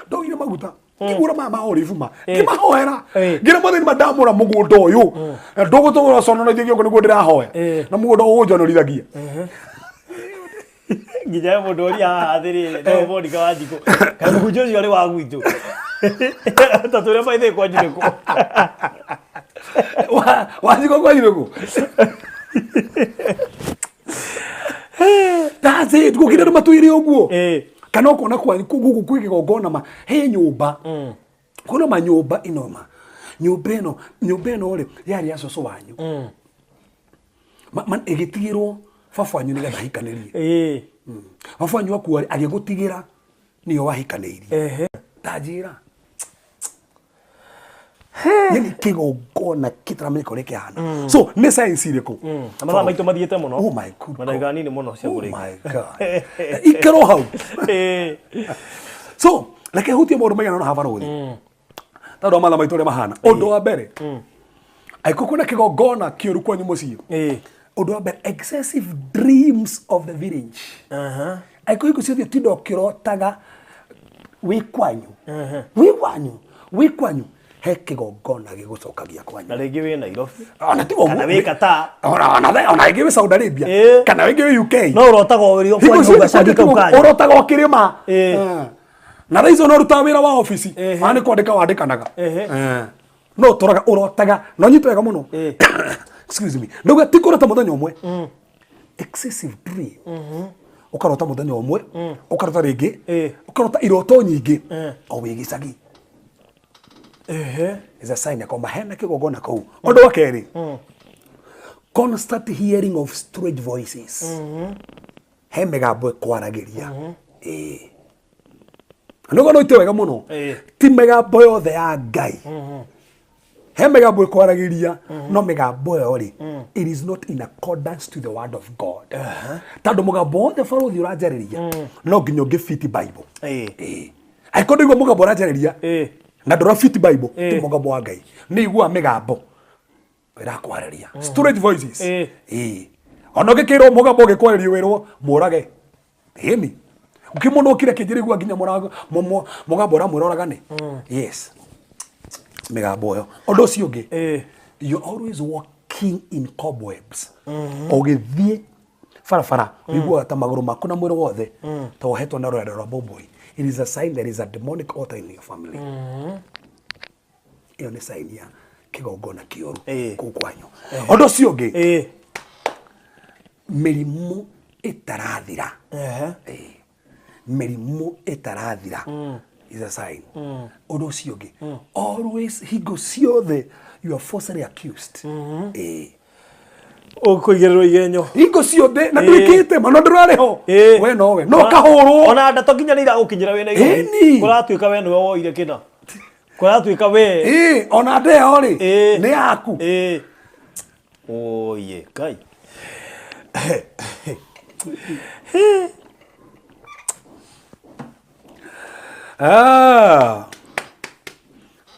ndoire maguta ngĩgũra maya ma olive ma ngĩmahoera, ngĩra mwathani ma ndamũra mũgũnda ũyũ ndũgũtũgũra conoraithia gĩoko nĩguo ndĩrahoya na mũgũnda ũnjonorithagia. Nginya he mũndũ ũria haha atĩrĩrĩ no Monica Wanjikũ kaĩ mũhunjia ũcio arĩ wa gwitũ ta tũrĩa maithe kwanyu nĩkũ? Wanjikũ kwanyu nĩkũ? That's it. Gũkĩra andũ matũire ũguo kana ũkona kwanyu gũkũ kwĩ kĩgongona ma he nyũmba kwĩna manyũmba ĩno ma nyũmba ĩno nyũmba ĩno rĩ yarĩ ya cũcũ wanyu ĩgĩtigĩrwo baba wanyu nĩgetha ahikanĩrie. Baba wanyu akua rĩ agĩgũtigĩra nĩyo wahikanĩirie. Ta njĩra yani kĩgongona kĩtaramenyeka ũrĩa kĩhana. So nĩ science irĩkũ? Na mathaa maitũ mathiĩte mũno. Oh my good Na ndagĩka nini mũno cia Oh kũrĩkia. my God. Ikero hau. So reke hutie maũndũ maigana ũna haha barũthi tondũ wa mathaa maitũ ũrĩa mahana. Ũndũ wa mbere, angĩkorwo kwĩna kĩgongona kĩũru kwanyu mũciĩ, ũndũ wa mbere, excessive dreams of the village. Angĩkorwo hingo ciothe ũtinda ũkĩrotaga wĩ kwanyu, wĩ kwanyu, wĩ kwanyu, he kĩgongona gĩgũcokagia kwanyu. Na rĩngĩ wĩ Nairobi. Ona tiga ũguo. Kana wĩ Qatar. Ona ĩngĩ wĩ Saudi Arabia kana ĩngĩ wĩ UK. No ũrotaga o wĩrĩ Hingo kwanyu ciothe gacagi kau kanyu. ũrotaga ũkĩrĩma. Na thaa icio no ũrutaga wĩra wa obici ona nĩ kwandĩka wandĩkanaga. No ũtũraga ũrotaga na ũnyite wega mũno. Excuse me, ndauga ti kũrota mũthenya ũmwe, excessive dream, ũkarota mũthenya ũmwe, ũkarota rĩngĩ, ũkarota iroto nyingĩ o wĩ gĩcagi is a sign ya kwamba hena kĩgongona kũu. Ũndũ wa kerĩ, constant hearing of strange voices, he mĩgambo ĩkwaragĩria. Ĩĩ, nĩguo no ite wega mũno. Ti mĩgambo yothe ya Ngai. He mĩgambo ĩkwaragĩria, no mĩgambo ĩyo rĩ, it is not in accordance to the word of God, tondũ mũgambo wothe barũthi ũranjarĩria no nginya ũngĩfiti Bible. Ĩĩ. Angĩkorwo ndũigua mũgambo ũranjarĩria na ndũrafiti Bible, ti mũgambo wa Ngai. Nĩ igua mĩgambo ĩrakwarĩria, strange voices. Ĩĩ, ona ũngĩkĩrwo mũgambo ũgĩkwarĩria wĩrwo mũrage ĩni ũkĩ mũndũ okire kĩnjĩrĩgua nginya mũgambo ũramwĩra ũragane. Yes, mĩgambo ĩyo. Ũndũ ũcio ũngĩ, you always walking in cobwebs. Ũgĩthiĩ barabara ũiguaga ta magũrũ maku na mwĩrĩ wothe ta wohetwo na rũrenda rwa bomboi. It is a sign there is a demonic altar in your family. Ĩyo nĩ sign ya kĩgongona kĩũru kũu kwanyu. Ũndũ ũcio ũngĩ, mĩrimũ ĩtarathira. Mĩrimũ ĩtarathira is a sign. Ũndũ ũcio ũngĩ, always hingo ciothe you are falsely accused. Ũkũigĩrĩrwo igenyo. Hingo ciothe na ndwĩkĩte ma no ndũrarĩ ho we nowe no kahũrwo. Ona ndeto nginya nĩ iragũkinyĩra wĩ Nairobi. Ĩni. Kũratuĩka we nĩwe woire kĩna. Kũratuĩka we. Ĩĩ, ona ndeo rĩ nĩ yaku. Oye, Ngai. Ah.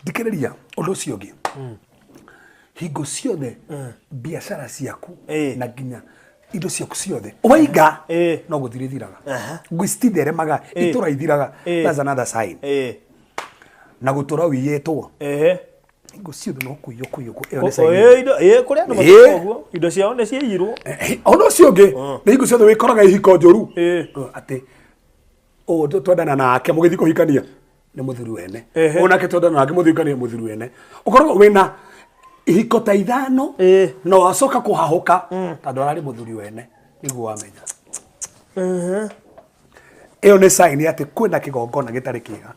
Thikĩrĩria ũndũ ũcio ũngĩ, hingo ciothe biacara ciaku na nginya indo ciaku ciothe waiga no gũthira ithiraga, ngui cititheremaga, itũra ithiraga. That's another sign. Na gũtũra wiyĩtwo hingo ciothe no kũiywo kũiywo, ĩyo nĩ sign. Kũrĩ andũ matũraga ũguo, indo ciao nĩ ciaiyirwo. Ũndũ ũcio ũngĩ nĩ hingo ciothe wĩkoraga ihiko njũru, atĩ ũũ twendana nake mũgĩthiĩ kũhikania nĩ mũthuri wene, ũũ nake twendana nake mũthiĩ kũhikania mũthuri wene, ũkoragwo wĩna ihiko ta 5 na wacoka kũhahũka tondũ ararĩ mũthuri wene, nĩguo wamenya ĩyo nĩ sign atĩ kwĩna kĩgongona gĩtarĩ kĩega.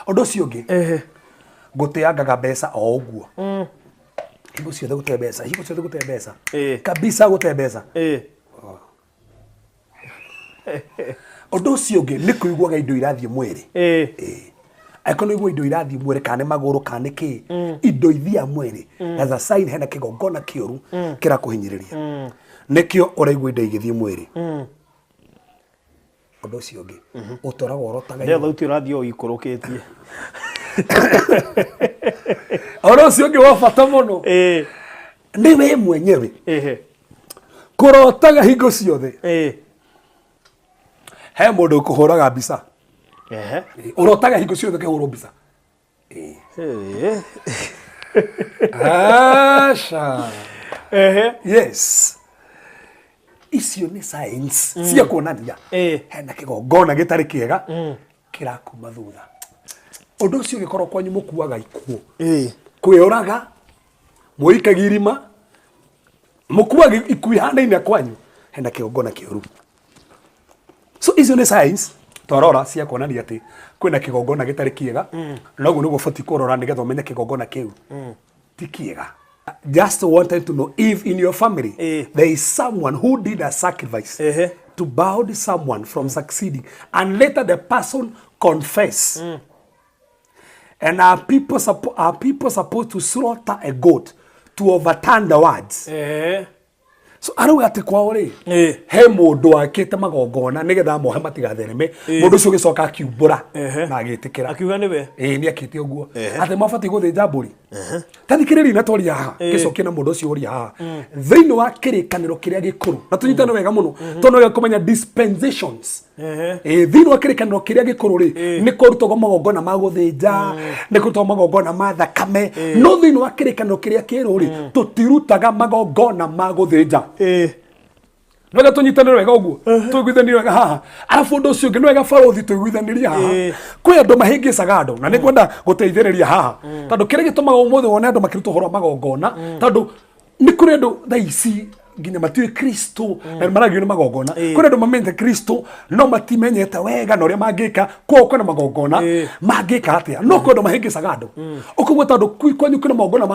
Ũndũ ũcio ũngĩ, gũteangaga mbeca o ũguo, hingo ciothe gũte mbeca, hingo ciothe gũte mbeca kabisa, gũte mbeca. Ũndũ ũcio ũngĩ nĩ kũiguaga indo irathiĩ mwĩrĩ. Angĩkorwo nĩ ũigua indo irathiĩ mwĩrĩ, kana nĩ magũrũ kana nĩ kĩ, indo ithiaga mwĩrĩ, that's a sign hena kĩgongona kĩũru kĩrakũhinyĩrĩria, nĩkĩo ũraigua indo igĩthiĩ mwĩrĩ. Ũndũ ũcio ũngĩ, ũtũraga ũrotaga. Ndĩrĩa thauti ũrathiĩ o ikũrũkĩtie. Ũndũ ũcio ũngĩ wa bata mũno nĩ we mwenyewe kũrotaga hingo ciothe he mũndũ ũkũhũraga mbica. Ũrotaga hingo ciothe ũkĩhũrwo mbica. Aca. Yes, icio nĩ signs cia kuonania hena kĩgongona gĩtarĩ kĩega kĩrakuma thutha. Ũndũ ũcio ũngĩkorwo kwanyu mũkuaga ikuũ, kwĩyũraga, mũikagia irima, mũkuaga ikuũ ihanaine, kwanyu hena kĩgongona kĩũru. So icio nĩ signs twarora cia kuonania atĩ kwĩna kĩgongona gĩtarĩ kĩega, na ũguo nĩguo ũbatiĩ kũrora nĩgetha ũmenye kĩgongona kĩu ti kĩega. Just wanted to know if in your family there is someone who did a sacrifice to bound someone from succeeding, and later the person confess, and are people supposed to slaughter a goat to overturn the words? So arauga atĩ kwao rĩ, he mũndũ wakĩte magongona nĩgetha mohe matigathereme. Mũndũ ũcio ũgĩcoka akiumbũra na agĩtĩkĩra. Akiuga nĩwe. Ĩĩ, nĩ akĩte ũguo atĩ mabatiĩ gũthĩnja mbũri. Ta thikĩrĩria na twaria haha, gĩcokie na mũndũ ũcio ũria haha thĩinĩ wa kĩrĩkanĩro kĩrĩa gĩkũrũ, na tũnyitane wega mũno tondũ nĩ wega kũmenya dispensations. Thĩinĩ wa kĩrĩkanĩro kĩrĩa gĩkũrũ rĩ, nĩ kũrutagwo magongona ma gũthĩnja, nĩ kũrutagwo magongona ma thakame, no thĩinĩ wa kĩrĩkanĩro kĩrĩa kĩerũ rĩ, tũtirutaga magongona ma gũthĩnja. Nĩwega tũnyitanĩre wega ũguo, tũiguithanĩrie wega haha. Arabu ũndũ ũcio ũngĩ, nĩ wega barũthi tũiguithanĩrie haha. Kwĩ andũ mahĩngĩcaga andũ, na nĩ ngwenda gũteithĩrĩria haha, tondũ kĩrĩa gĩtũmaga ũmũthĩ wone andũ makĩruta ũhoro wa magongona, tondũ nĩ kũrĩ andũ thaa ici nginya matiũĩ Kristo na nĩ maragio nĩ magongona. Kũrĩ andũ mamenyete Kristo no matimenyete wega na ũrĩa mangĩka, koguo kwĩna magongona mangĩka atĩa. No kwĩ andũ mahĩngĩcaga andũ, ũkaigua tondũ kwanyu kwĩna magongona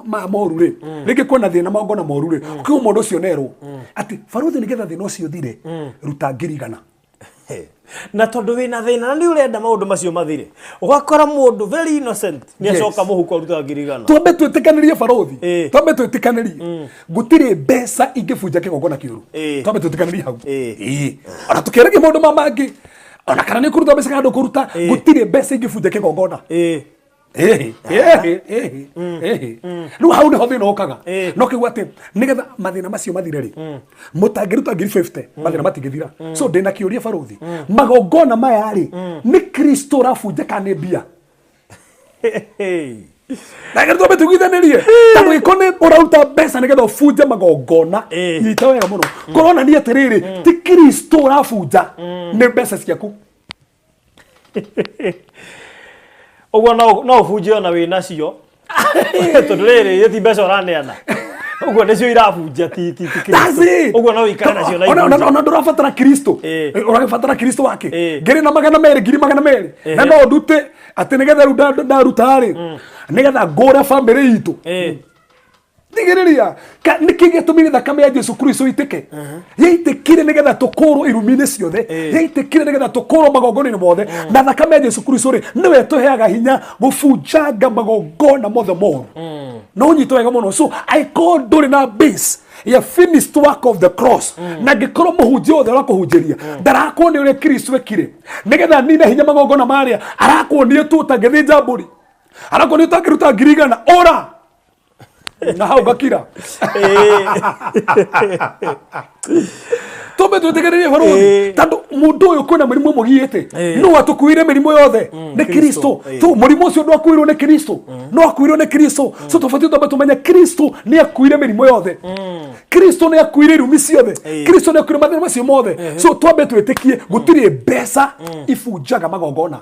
ma moru rĩ, rĩngĩ kwĩna thĩna magongona moru rĩ, ũkaigua mũndũ ũcio nerwo atĩ barũthi, nĩgetha thĩna ũcio ũthire, ruta 100,000. Na tondũ wĩna thĩna na nĩ ũrenda maũndũ macio mathire, ũgakora mũndũ very innocent nĩ acoka mũhuko aruta 100,000. Twambe twĩtĩkanĩrie barũthi, twambe twĩtĩkanĩrie gũtirĩ mbeca ingĩbunja kĩgongona kĩũru. Twambe twĩtĩkanĩrie hau. Ĩĩ. Ona tũkĩaragia maũndũ ma mangĩ, ona kana nĩ ũkũruta mbeca kana ndũkũruta, gũtirĩ mbeca ingĩbunja kĩgongona. Ĩhĩ, ĩhĩ, ĩhĩ, ĩhĩ. Rĩu hau nĩho thĩna ũkaga. No kĩgua atĩ nĩgetha mathĩna macio mathire rĩ, mũtangĩruta 50,000, mathĩna matingĩthira. So ndĩna kĩũria barũthi, magongona maya rĩ, nĩ Kristo ũrabunja kana nĩ mbia? Na twambe tũiguithanĩrie, tondũ gĩko nĩ ũraruta mbeca nĩgetha ũbunje magongona. Nyita wega mũno, kũronania atĩrĩrĩ, ti Kristo ũrabunja, nĩ mbeca ciaku. Ũguo no ũbunje ona wĩ nacio, tondũ rĩrĩ ti mbeca ũraneana, ũguo nĩcio irabunja, ti That's Kristo. it. Ũguo no wĩikare nacio na Ona ibunje. ona ndũrabatara Kristo. Ũrabatara Kristo wake? Ngĩrĩ na 200, 200,000, na no ndute atĩ nĩgetha rĩu ndaruta rĩ, nĩgetha ngũre bamĩrĩ itũ. Thigĩrĩria, nĩkĩ gĩatũmire thakame ya Jesu Kristo itĩke? Yaitĩkire nĩgetha tũkũrwo irumi-inĩ ciothe, yaitĩkire nĩgetha tũkũrwo magongona-inĩ mothe, na thakame ya Jesu Kristo rĩ, nĩwe ĩtũheaga hinya gũbunjanga magongona mothe moru. No ũnyite wega mũno. So angĩkorwo ndũrĩ na base Ya finished work of the cross. Na ngĩkorwo mũhunjia wothe ũrakũhunjĩria ndarakuonia ũrĩa Kristo ekire nĩgetha nine hinya magongona marĩa, arakuonia tu ũtangĩthĩnja mbũri, arakuonia ũtangĩruta 100,000 ora na hau ngakira. Tumbe twĩtĩkĩrĩrie barũthi, tondũ mũndũ ũyũ kwĩna mĩrimũ ĩmũgiĩte. No atũkuire mĩrimũ yothe nĩ Kristo. Tu mũrimũ ũcio ndwakuirwo nĩ Kristo, no akuirwo nĩ Kristo. So tũbatiĩ twambe tũmenye Kristo nĩ akuire mĩrimũ yothe, Kristo nĩ akuire irumi ciothe, Kristo nĩ akuire mathĩna macio mothe. So twambe twĩtĩkie gũtirĩ mbeca ibunjaga magongona.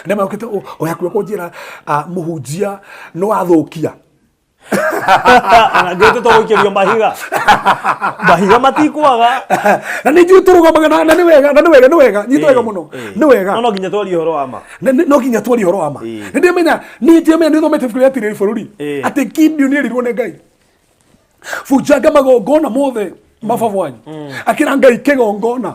Nĩ mokĩte oyakuä kũnjĩra mũhunjia no athũkia. Ona ngä tå gå mahiga, mahiga matikwaga. Na nä njå tå rå gamaga na nä wega, na nä wega, nä wega, nyitå wega må no, nä wega. No no nginya twarie ũhoro wa ma. No nginya twarie ũhoro wa ma. Nä ndĩmenya, nä ndĩmenya nä thomete ibuku rĩa Atirĩrĩ Bũrũri atĩ Gideon erirwo nĩ Ngai bunjanga magongona mothe mababa wanyu, akĩra Ngai kĩgongona.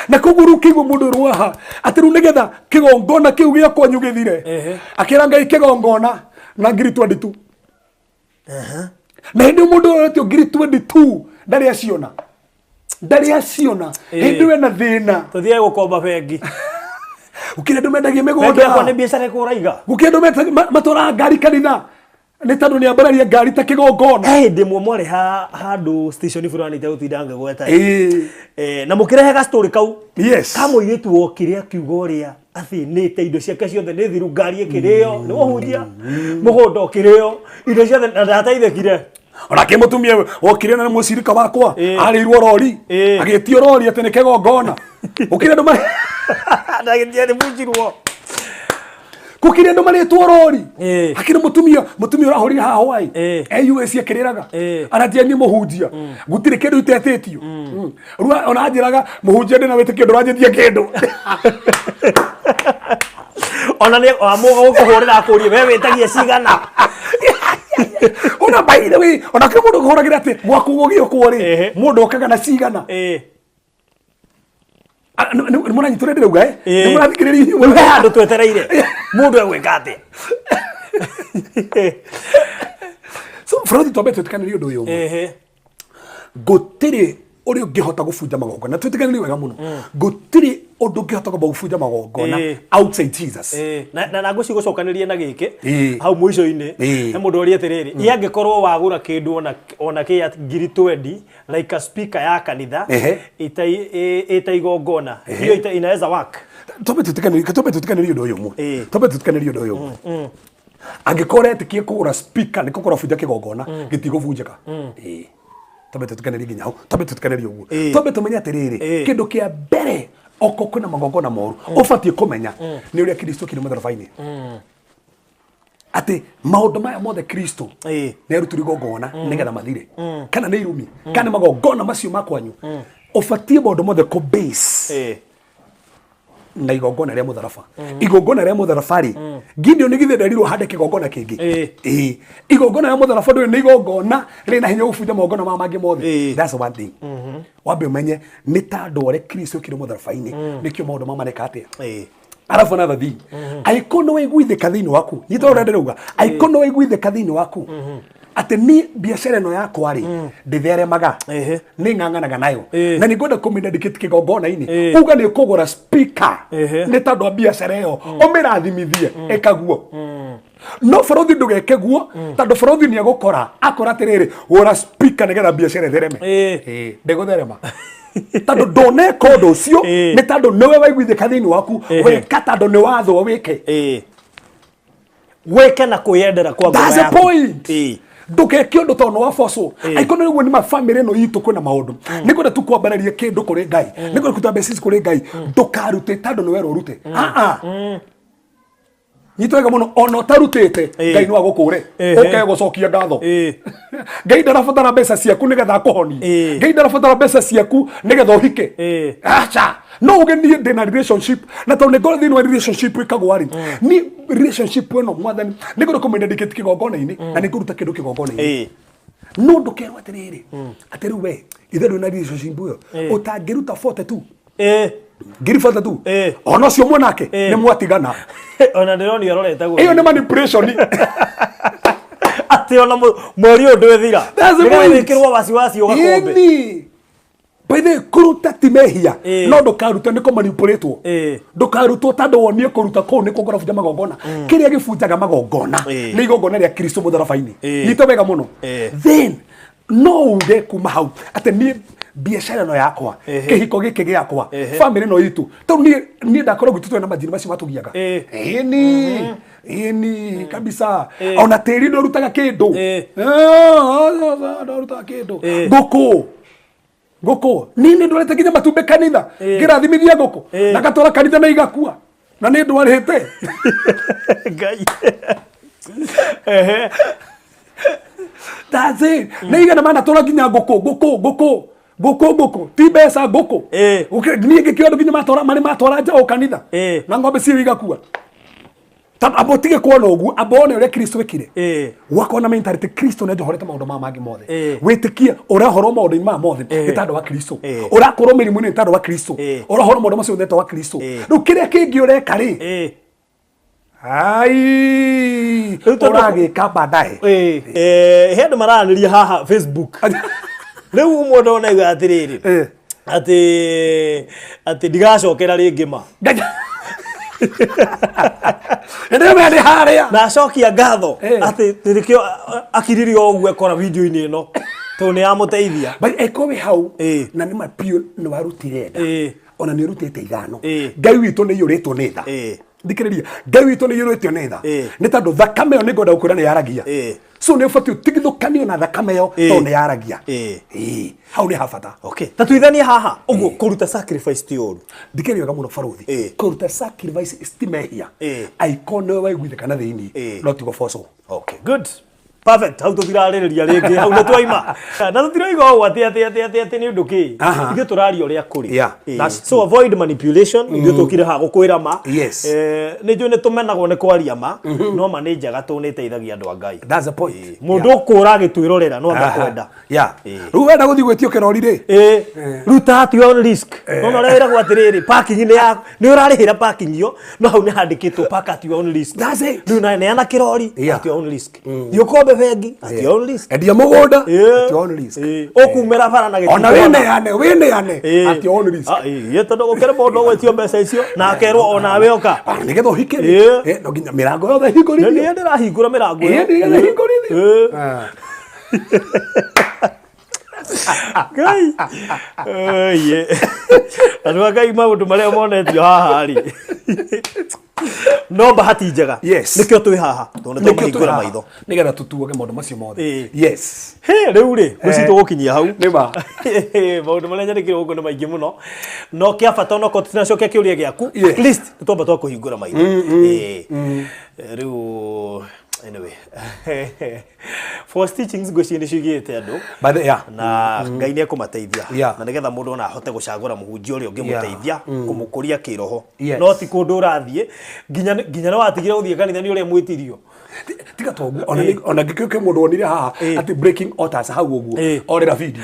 Na koguo rĩu kĩigua mũndũ rwaha atĩ rĩu nĩgetha kĩgongona kĩu gĩa kwanyu gĩthire, akĩra Ngai kĩgongona na 22,000. Na hĩndĩ ĩyo mũndũ ũretio 22,000 ndarĩ aciona, ndarĩ aciona. Hĩndĩ ĩyo ena thĩna. Tũthiage gũkomba bengi. Gũkĩrĩ andũ mendagia Bengi yakwa nĩ mĩgũnda. Biacara ĩkũraiga. Gũkĩrĩ andũ matwaraga ngari kanitha nĩ tondũ nĩ ambararia ngari ta kĩgongona. He hĩndĩ ĩmwe mwarĩ handũ station fulani itegũtinda ngĩgweta. Na mũkĩrehe ga story kau ka mũirĩtu wokire akiuga ũrĩa athĩnĩte, indo ciake ciothe nĩ thiru, ngari ĩkĩrĩo nĩ mũhunjia, mũgũnda ũkĩrĩo, indo ciothe, na ndateithĩkire. Onake mũtumia wokire na nĩ mũcirika wakwa arĩirwo rori, agĩtio rori atĩ nĩ kĩgongona. Gũkĩrĩ andũ marĩ Ndagĩtia nĩ bunjirwo. Gũkĩrĩ andũ marĩtwo rori. Hakĩrĩ mũtumia ũrahũrire haha hwaĩ AUS akĩrĩraga, aratia niĩ mũhunjia gũtirĩ kĩndũ itetĩtio. Rĩu ona anjĩraga mũhunjia ndĩna wĩtĩkio ndũranjĩtie kĩndũ. Ona nĩ amũga gũkũhũrĩra akũrie we wĩtagia cigana. Ona by the way, ona kwĩ mũndũ ũkũhũragĩra atĩ gwaku gũgĩũkwo rĩ, mũndũ okaga na cigana. Ah, nĩ mũranyita ũrĩa ndĩrauga, eh? Nĩ mũrathikĩrĩria inyuĩ? He handũ twetereire mũndũ egwĩka atĩa. So bũrũri, twambe twĩtĩkanĩrie ũndũ ũyũ ũmwe. Gũtirĩ ũrĩa ũngĩhota gũbunja magongona, twĩtĩkanĩrie wega mũno, gũtirĩ ũndũ ũngĩhota kwamba gũbunja magongona outside Jesus. Na ngwĩciria gũcokanĩria na gĩkĩ hau mũico-inĩ, he mũndũ oria atĩrĩrĩ, ĩ angĩkorwo wagũra kĩndũ ona kĩa 20,000, like a speaker ya kanitha, ĩta igongona, hiyo inaweza work? Twambe twĩtĩkanĩrie ũndũ ũyũ ũmwe. Twambe twĩtĩkanĩrie ũndũ ũyũ ũmwe. Angĩkorwo ũretĩkia kũgũra speaker nĩ kũgũra bunja kĩgongona, gĩtigũbunjĩka. Twambe twĩtĩkanĩrie nginya hau, twambe twĩtĩkanĩrie ũguo. Twambe tũmenye atĩrĩrĩ, kĩndũ kĩa mbere oko kwĩna magongona moru ũbatiĩ kũmenya nĩ ũrĩa Kristo kĩrĩ mũtharaba-inĩ, atĩ maũndũ maya mothe Kristo nĩ arutirwo igongona nĩgetha mathire, kana nĩ irumi, kana nĩ magongona macio ma kwanyu, ũbatiĩ maũndũ mothe kũ base na igongona rĩa mũtharaba. Igongona rĩa mũtharaba rĩ, Gideon githĩ nderirwo hande kĩgongona kĩngĩ? Ĩĩ, igongona rĩa mũtharaba ndũrĩ nĩ igongona rĩna hinya gũbunja magongona maya mangĩ mothe. That's one thing. Wambe ũmenye nĩ ta andũ arĩa Kristo okire mũtharaba-inĩ, nĩkĩo maũndũ maya mareka atĩa. Arabu another thing, angĩkorwo nĩ waiguithĩka thĩinĩ waku, nyita ũrĩa ndĩrauga, angĩkorwo nĩ waiguithĩka thĩinĩ waku atĩ niĩ biacara ĩno yakwa rĩ ndĩtheremaga, nĩ ng'ang'anaga nayo, na nĩ ngwenda kũmĩdedicate kĩgongona-inĩ, uga nĩ ũkũgũra speaker nĩ tondũ wa biacara ĩyo, ũmĩrathimithie, ĩka guo. No bũrũthi ndũgeke guo, tondũ bũrũthi nĩ egũkora akora atĩrĩrĩ, gũra speaker nĩgetha biacara ĩthereme. Ndĩgũtherema tondũ ndoneka ũndũ ũcio. Nĩ tondũ nĩwe waiguithĩka thĩinĩ waku weka, tondũ nĩ wathwo wĩke. Wĩke na kwĩyendera kwa ngoro That's the yaku. point. Ndũgeke ũndũ tondũ nĩ wabocwo. Angĩkorwo nĩ ũguo nĩ ma family ĩno itũ kwĩna maũndũ, nĩ ngwenda tu kwambararia kĩndũ kũrĩ Ngai, nĩ ngwenda kũruta mbeca ici kũrĩ Ngai, ndũkarute tondũ nĩ werwo ũrute. Ah ah, nyita wega mũno, ona ũtarutĩte, Ngai no agũkũre ũkae gũcokia ngatho. Ngai ndarabatara mbeca ciaku nĩgetha akũhonie. Ngai ndarabatara mbeca ciaku nĩgetha ũhike. Aca, no uge niĩ ndĩna relationship, na tondũ nĩ ngorwo thĩinĩ wa relationship ĩkagwa rĩ, ni relationship ĩno mwathani nĩ ngwenda kũmĩdedicate kĩgongona-inĩ, na nĩ ngũruta kĩndũ kĩgongona-inĩ. No ndũkerwo atĩrĩrĩ, atĩ rĩu we ithe ndũrĩ na relationship ĩyo ũtangĩruta 42. Ngiri 42. Ona ũcio mwanake nĩ mwatigana. Ona ndĩronio arorete Ĩyo nĩ manipulation. Atĩ ona mweri ũyũ ndwĩthira. That's the point. Wĩkĩrwo wasiwasi ũgakombe. Ĩni. By the way, kũruta ti mehia. No ndũkarute nĩ kũmanipulĩtwo. Ndũkarutwo tondũ wonie kũruta kũu nĩkuo kũrabunja magongona. Kĩrĩa gĩbunjaga magongona nĩ igongona rĩa Kristo mũtharaba-inĩ. Nyita wega mũno. Then no uge kuma hau atĩ niĩ biacara ĩno yakwa, kĩhiko gĩkĩ gĩakwa, family ĩno itũ, tondũ niĩ ndakorwo gwitũ twĩna majini macio matũgiaga. Ĩni ĩni kabisa. Ona tĩri ndũrutaga kĩndũ. Ndũrutaga kĩndũ. Ngũkũ ngũkũ niĩ nĩ ndwarĩte nginya matumbĩ kanitha, ngĩrathimithia ngũkũ na ngatwara kanitha na igakua na nĩ ndwarĩte. Ngai. That's it. Nĩ igana manatwara nginya ngũkũ ngũkũ ngũkũ ngũkũ ngũkũ ti mbeca ngũkũ. Niĩ ngĩkĩoya andũ nginya matwara marĩ matwara njaũ kanitha na ng'ombe ciĩ igakua. Tondũ amba ũtige kuona ũguo, amba wone ũrĩa Kristo ekire. Gwakorwo na mentality Kristo nĩ anjohorete maũndũ maya mangĩ mothe. Wĩtĩkie ũrahorwo maũndũ-inĩ maya mothe nĩ tondũ wa Kristo. Ũrakorwo mĩrimũ-inĩ nĩ tondũ wa Kristo. Ũrahorwo maũndũ macio nĩ tondũ wa Kristo. Rĩu kĩrĩa kĩngĩ ũreka rĩ, ai Rĩu tondũ- ũragĩka baadaye. He andũ maranĩria haha Facebook. Rĩu ũmwe ndona auga atĩrĩrĩ, atĩ ndigacokera rĩngĩ ma. Nĩ nĩ harĩa. Na acokia ngatho atĩ nĩkĩo akiririe o ũguo ekora video-inĩ ĩno tondũ nĩ yamũteithia. But eko wĩ hau na nĩ ma biũ nĩ warutire nda, ona nĩ ũrutĩte ithano, Ngai witũ nĩ iyũrĩtwo nĩ tha. Thikĩrĩria, Ngai witũ nĩ iyũrĩtwo nĩ tha, nĩ tondũ thakame ĩyo nĩ ngwenda gũkwĩra nĩ yaragia. So nĩ ũbatiĩ ũtigithũkanio na thakame ĩyo tondũ nĩ yaragia. Hau nĩ habata. Okay. Ta tuithanie haha ũguo kũruta sacrifice ti ũru. Thikĩrĩria wega mũno barothi. Kũruta sacrifice ti mehia angĩkorwo nĩwe waiguithĩka na thĩinĩ, no ti gũbocwo. Okay, good. Perfect. Hau tũtirarĩrĩria rĩngĩ, hau nĩ twaima. Na tũtiroiga ũũ atĩ atĩ atĩ atĩ atĩ nĩ ũndũ kĩ. Ithuĩ tũraria ũrĩa kũrĩ. That's So avoid manipulation. Ithuĩ tũkire haha gũkwĩra ma. Nĩ njũĩ nĩ tũmenagwo nĩ kwaria ma, no ma nĩ njega tondũ nĩ ĩteithagia andũ a Ngai. That's the point. Mũndũ ũkũra agĩtwĩrorera no amekwenda. Rĩu wenda gũthiĩ gwĩtio kĩrori rĩ, Ruta at your own risk. No ũrĩa wĩragwo atĩrĩrĩ, parking nĩ ya nĩ ũrarĩhĩra parking ĩyo, no hau nĩ handĩkĩtwo park at your own risk. That's it. Rĩu na neana kĩrori at your own risk. Thiĩ ũkombe bengi at your own risk. Endia mũgũnda at your own risk. Ũkumĩra bara na gĩtĩ. Ona wĩneane wĩneane at your own risk. Ĩĩ, tondũ gũkĩrĩ mũndũ ũgwĩtio mbeca icio na akerwo onawe ũka. Nĩgetha ũhike rĩ, no nginya mĩrango yothe ĩhingũrithio. Nĩ niĩ ndĩrahingũra mĩrango ĩyo. Nĩgetha ĩhingũrithio. Ngai. Ĩĩ. Andũ a Ngai maũndũ marĩa monetio haha rĩ, no bahati njega nĩkĩo twĩ haha tondũ nĩ twamahingũra maitho nĩgetha tũtuage maũndũ macio mothe. Yes. He, rĩu rĩ, ngwĩciria tũgũkinyia hau. Nĩ ma. Maũndũ marĩa nyandĩkĩirwo gũkũ nĩ maingĩ mũno, no kĩa bata onokorwo tũtinacokia kĩũria gĩaku, at least nĩ twamba twakũhingũra maitho. Rĩu anyway, false teachings ngwĩciria nĩ cigĩte andũ By the, yeah. na Ngai nĩ ekũmateithia Yeah. na nĩgetha mũndũ ona ahote gũcagũra mũhunjia ũrĩa ũngĩmũteithia kũmũkũria kĩroho. Yes. No ti kũndũ ũrathiĩ nginya nĩ watigire gũthiĩ kanitha nĩ ũrĩa mwĩtirio. Tiga toguo, ona ona ngĩkĩo kĩ mũndũ wonire haha atĩ breaking altars hau ũguo orĩra video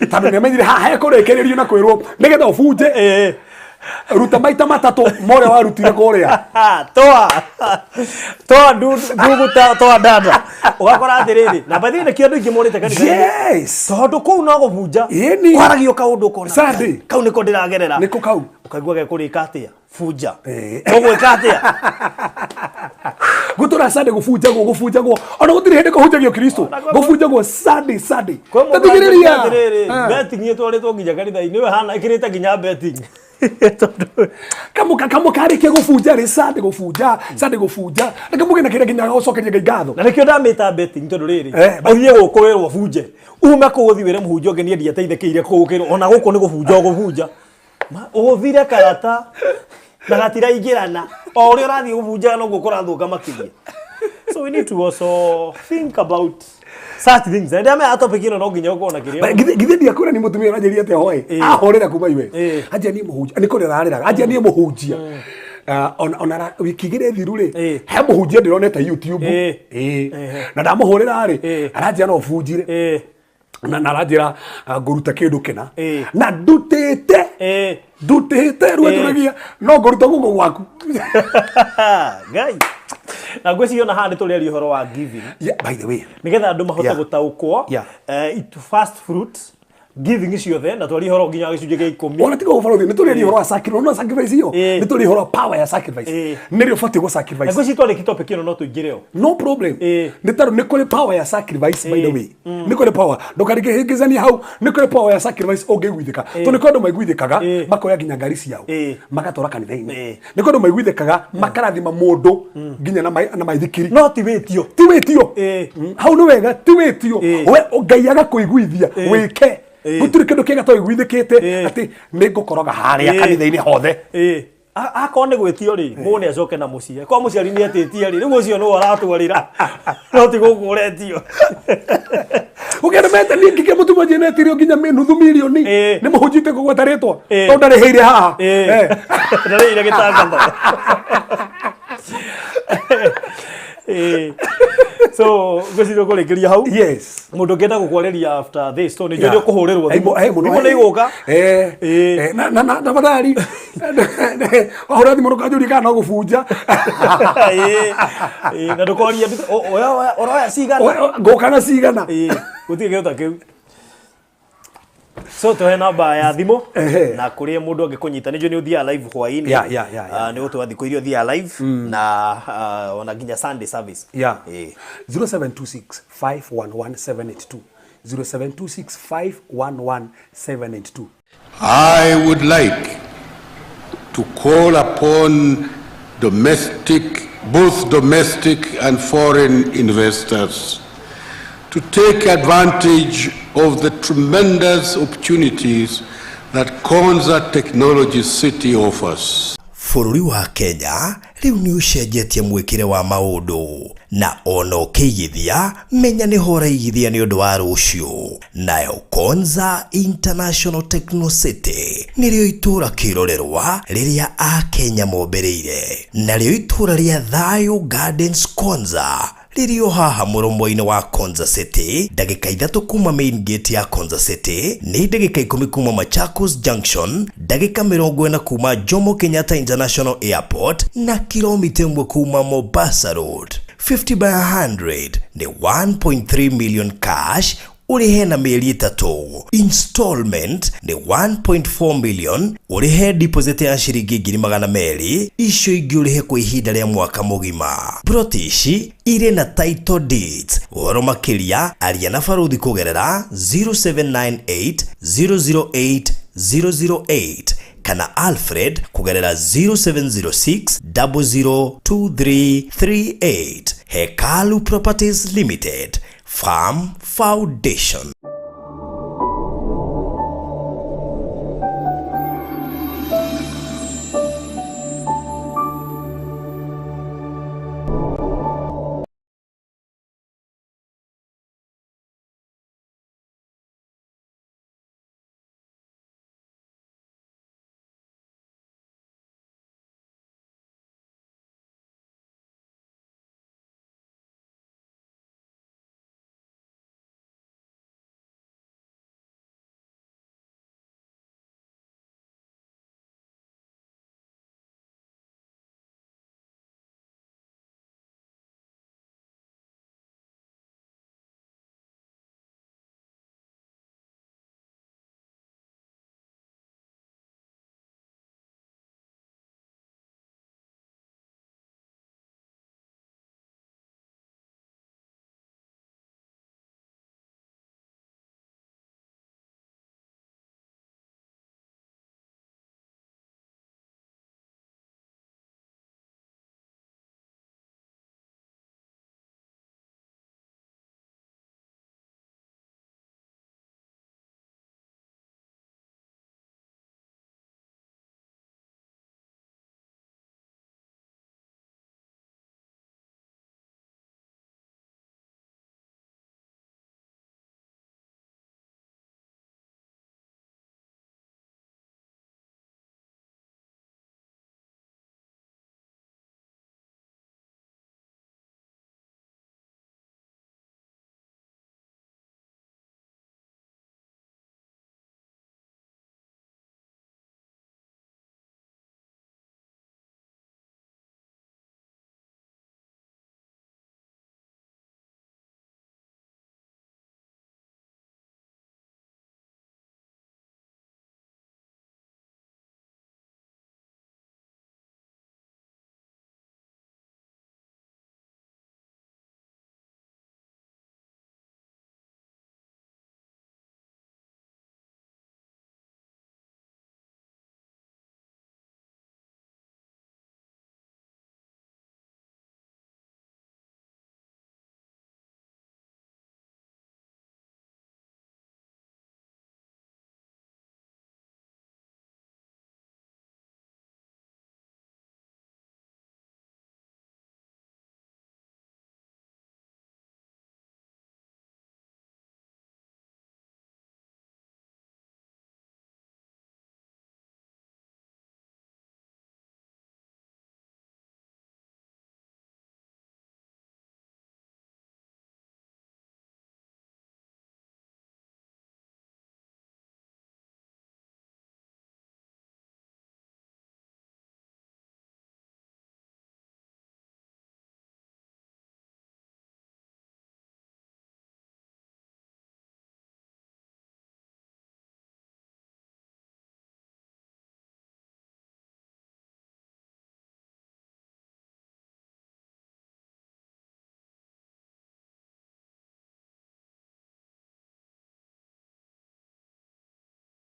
tondũ nĩ amenyire haha hekũrĩkĩrĩrio na kwĩrwo nĩgetha ũbunje ruta maita matatũ morĩa warutire kũrĩa. Toa toa ndugu toa dada, ũgakora atĩrĩrĩ, na by the way nĩkĩo andũ aingĩ morĩte kanitha. Yes. Tondũ kũu no gũbunja. Ĩni. Kwaragio kaũndũ ũkona Sunday. kau nĩko ndĩragerera. Nĩko kau. Ũkaigua gekũrĩka atĩa, bunja, ũgwĩka atĩa? Gũtũra Sunday gũbunjagwo gũbunjagwo, ona gũtirĩ hĩndĩ kũhunjagio Kristo, gũbunjagwo Sunday Sunday. Kwĩ mũndũ Tathikĩrĩria. atĩrĩrĩ, betting ĩtwarĩtwo nginya kanitha-inĩ, we hana ĩkĩrĩte nginya betting tondũ Kamũka kamũkarĩkia gũbunja rĩ, Sunday gũbunja Sunday gũbunja na kamũgĩ na kĩrĩa nginya gũcokeria Ngai ngatho. Na nĩkĩo ndamĩta betting, tondũ rĩrĩ, ũthiĩ gũkũ wĩrwo bunje, ume kũu ũthiĩ wĩre mũhunjia ũngĩ niĩ ndiateithĩkĩire kũu, ũkĩrwo ona gũkũ nĩ gũbunja ũgũbunja. Ũthire karata na gatiraingĩrana, o ũrĩa ũrathiĩ gũbunja noguo kũrathũka makĩria. So we need to also think about such things. Na ndamenya topic ĩno no nginya ũkorwo na kĩrĩa. Githĩ ndiakwĩra nĩ mũtumia ũranjĩria atĩ hoe ahorera kuma iwe anjia niĩ mũhunjia nĩ kũrĩra ararĩraga anjia niĩ mũhunjia. Ona wiki igĩrĩ thiru rĩ, he mũhunjia ndĩronete YouTube. Na ndamũhũrĩra rĩ, aranjia no bunjire. Na aranjĩra ngũruta kĩndũ kĩna na ndutĩte ndutĩte rĩu anjũragia no ngũruta guoko gwaku. Ngai na ngwĩciria ona haha nĩ tũrĩaria ũhoro wa giving. Yeah, by the way, nĩgetha andũ mahote gũtaũkwo it first fruit giving ciothe na twarie ũhoro nginya gĩcunjĩ gĩa 10. Ona tiga ũbalothi, nĩ tũrĩaria ũhoro wa sacrifice, no sacrifice iyo nĩ tũrĩaria ũhoro wa power ya sacrifice, nĩrĩo ũbatiĩ gũ sacrifice. Na ngwĩciria twarĩkia topic ĩno no tũingĩre o. No problem. Nĩ tondũ nĩ kũrĩ power ya sacrifice, by the way, nĩ kũrĩ power, ndũkarĩkĩhĩngĩcania hau, nĩ kũrĩ power ya sacrifice ũngĩiguithĩka, tondũ nĩ kũrĩ andũ maiguithĩkaga makoya nginya ngari ciao magatwara kanitha-inĩ. Nĩ kũrĩ andũ maiguithĩkaga makarathima mũndũ nginya na maithikiri. No ti wĩtio. Ti wĩtio. Hau nĩ wega, ti wĩtio. We Ngai agakũiguithia wĩke. Gũtirĩ kĩndũ kĩega to iguithĩkĩte atĩ nĩ ngũkoroga harĩa kanitha-inĩ hothe. Akorwo nĩ gwĩtio rĩ, mũndũ nĩ acoke na mũciĩ. Akorwo mũciari nĩ etĩtie rĩ, rĩu ũcio nĩwe ũratwarĩra, no ti gũkũ ũretio. Ũkĩenda mete niĩ ngĩkĩra mũtumia njenetirio nginya nuthu mirioni nĩ mũhunjite kũgweta rĩtwa tondũ ndarĩhĩire haha. Ndarĩhĩire gĩtangatho. So ngwĩciria ũkũrĩkĩria hau. Yes. Mũndũ ũngĩenda gũkwarĩria after this, so nĩ njũĩ nĩ ũkũhũrĩrwo thimũ. Mũno. Thimũ nĩ igũka. Na tafadhali wahũra thimũ ndũkanjũrie kana no gũbunja. Na ndũkorie ũroya cigana. Ngũka na cigana. Gũtirĩ kĩndũ ta kĩu. So tuhe namba ya thimũ na kũrĩa mũndũ angĩkũnyita, nĩ njũĩ nĩ ũthiaga live hwaĩ-inĩ. Yeah. Nĩ gũtũra thikũ iria ũthiaga live na ona nginya Sunday service. 0726 511 782, 0726 511 782. I would like to call upon domestic, both domestic and foreign investors to take advantage of the tremendous opportunities that Konza Technology City offers. Bũrũri wa Kenya rĩu nĩ ũcenjetie mwĩkĩre wa maũndũ, na ona ũkĩigithia menya nĩho ũraigithia nĩ ũndũ wa rũciũ. Nayo Konza International Techno City nĩrĩo itũũra kĩrorerwa rĩrĩa Akenya mombĩrĩire, narĩo itũũra rĩa Thayo Gardens Konza rĩrĩ o haha mũromo-inĩ wa Konza City, ndagĩka 3 kuma main gate ya Konza City, nĩ ndagĩka 10 kuma Machakos Junction, ndagĩka 40 kuma Jomo Kenyatta International Airport, na kilomita 1 kuma Mombasa Road. 50 by 100 nĩ 1.3 million cash ũrĩhe na mĩeri 3. Installment nĩ 1.4 million ũrĩhe deposit ya ciringi 200,000, icio ingĩ ũrĩhe kwa ihinda rĩa mwaka mũgima. Plot ici irĩ na title deeds. Ũhoro makĩria aria na baruthi kũgerera 0798 008 008 kana Alfred kũgerera 0706 002338. Hekalu Properties Limited, Farm Foundation.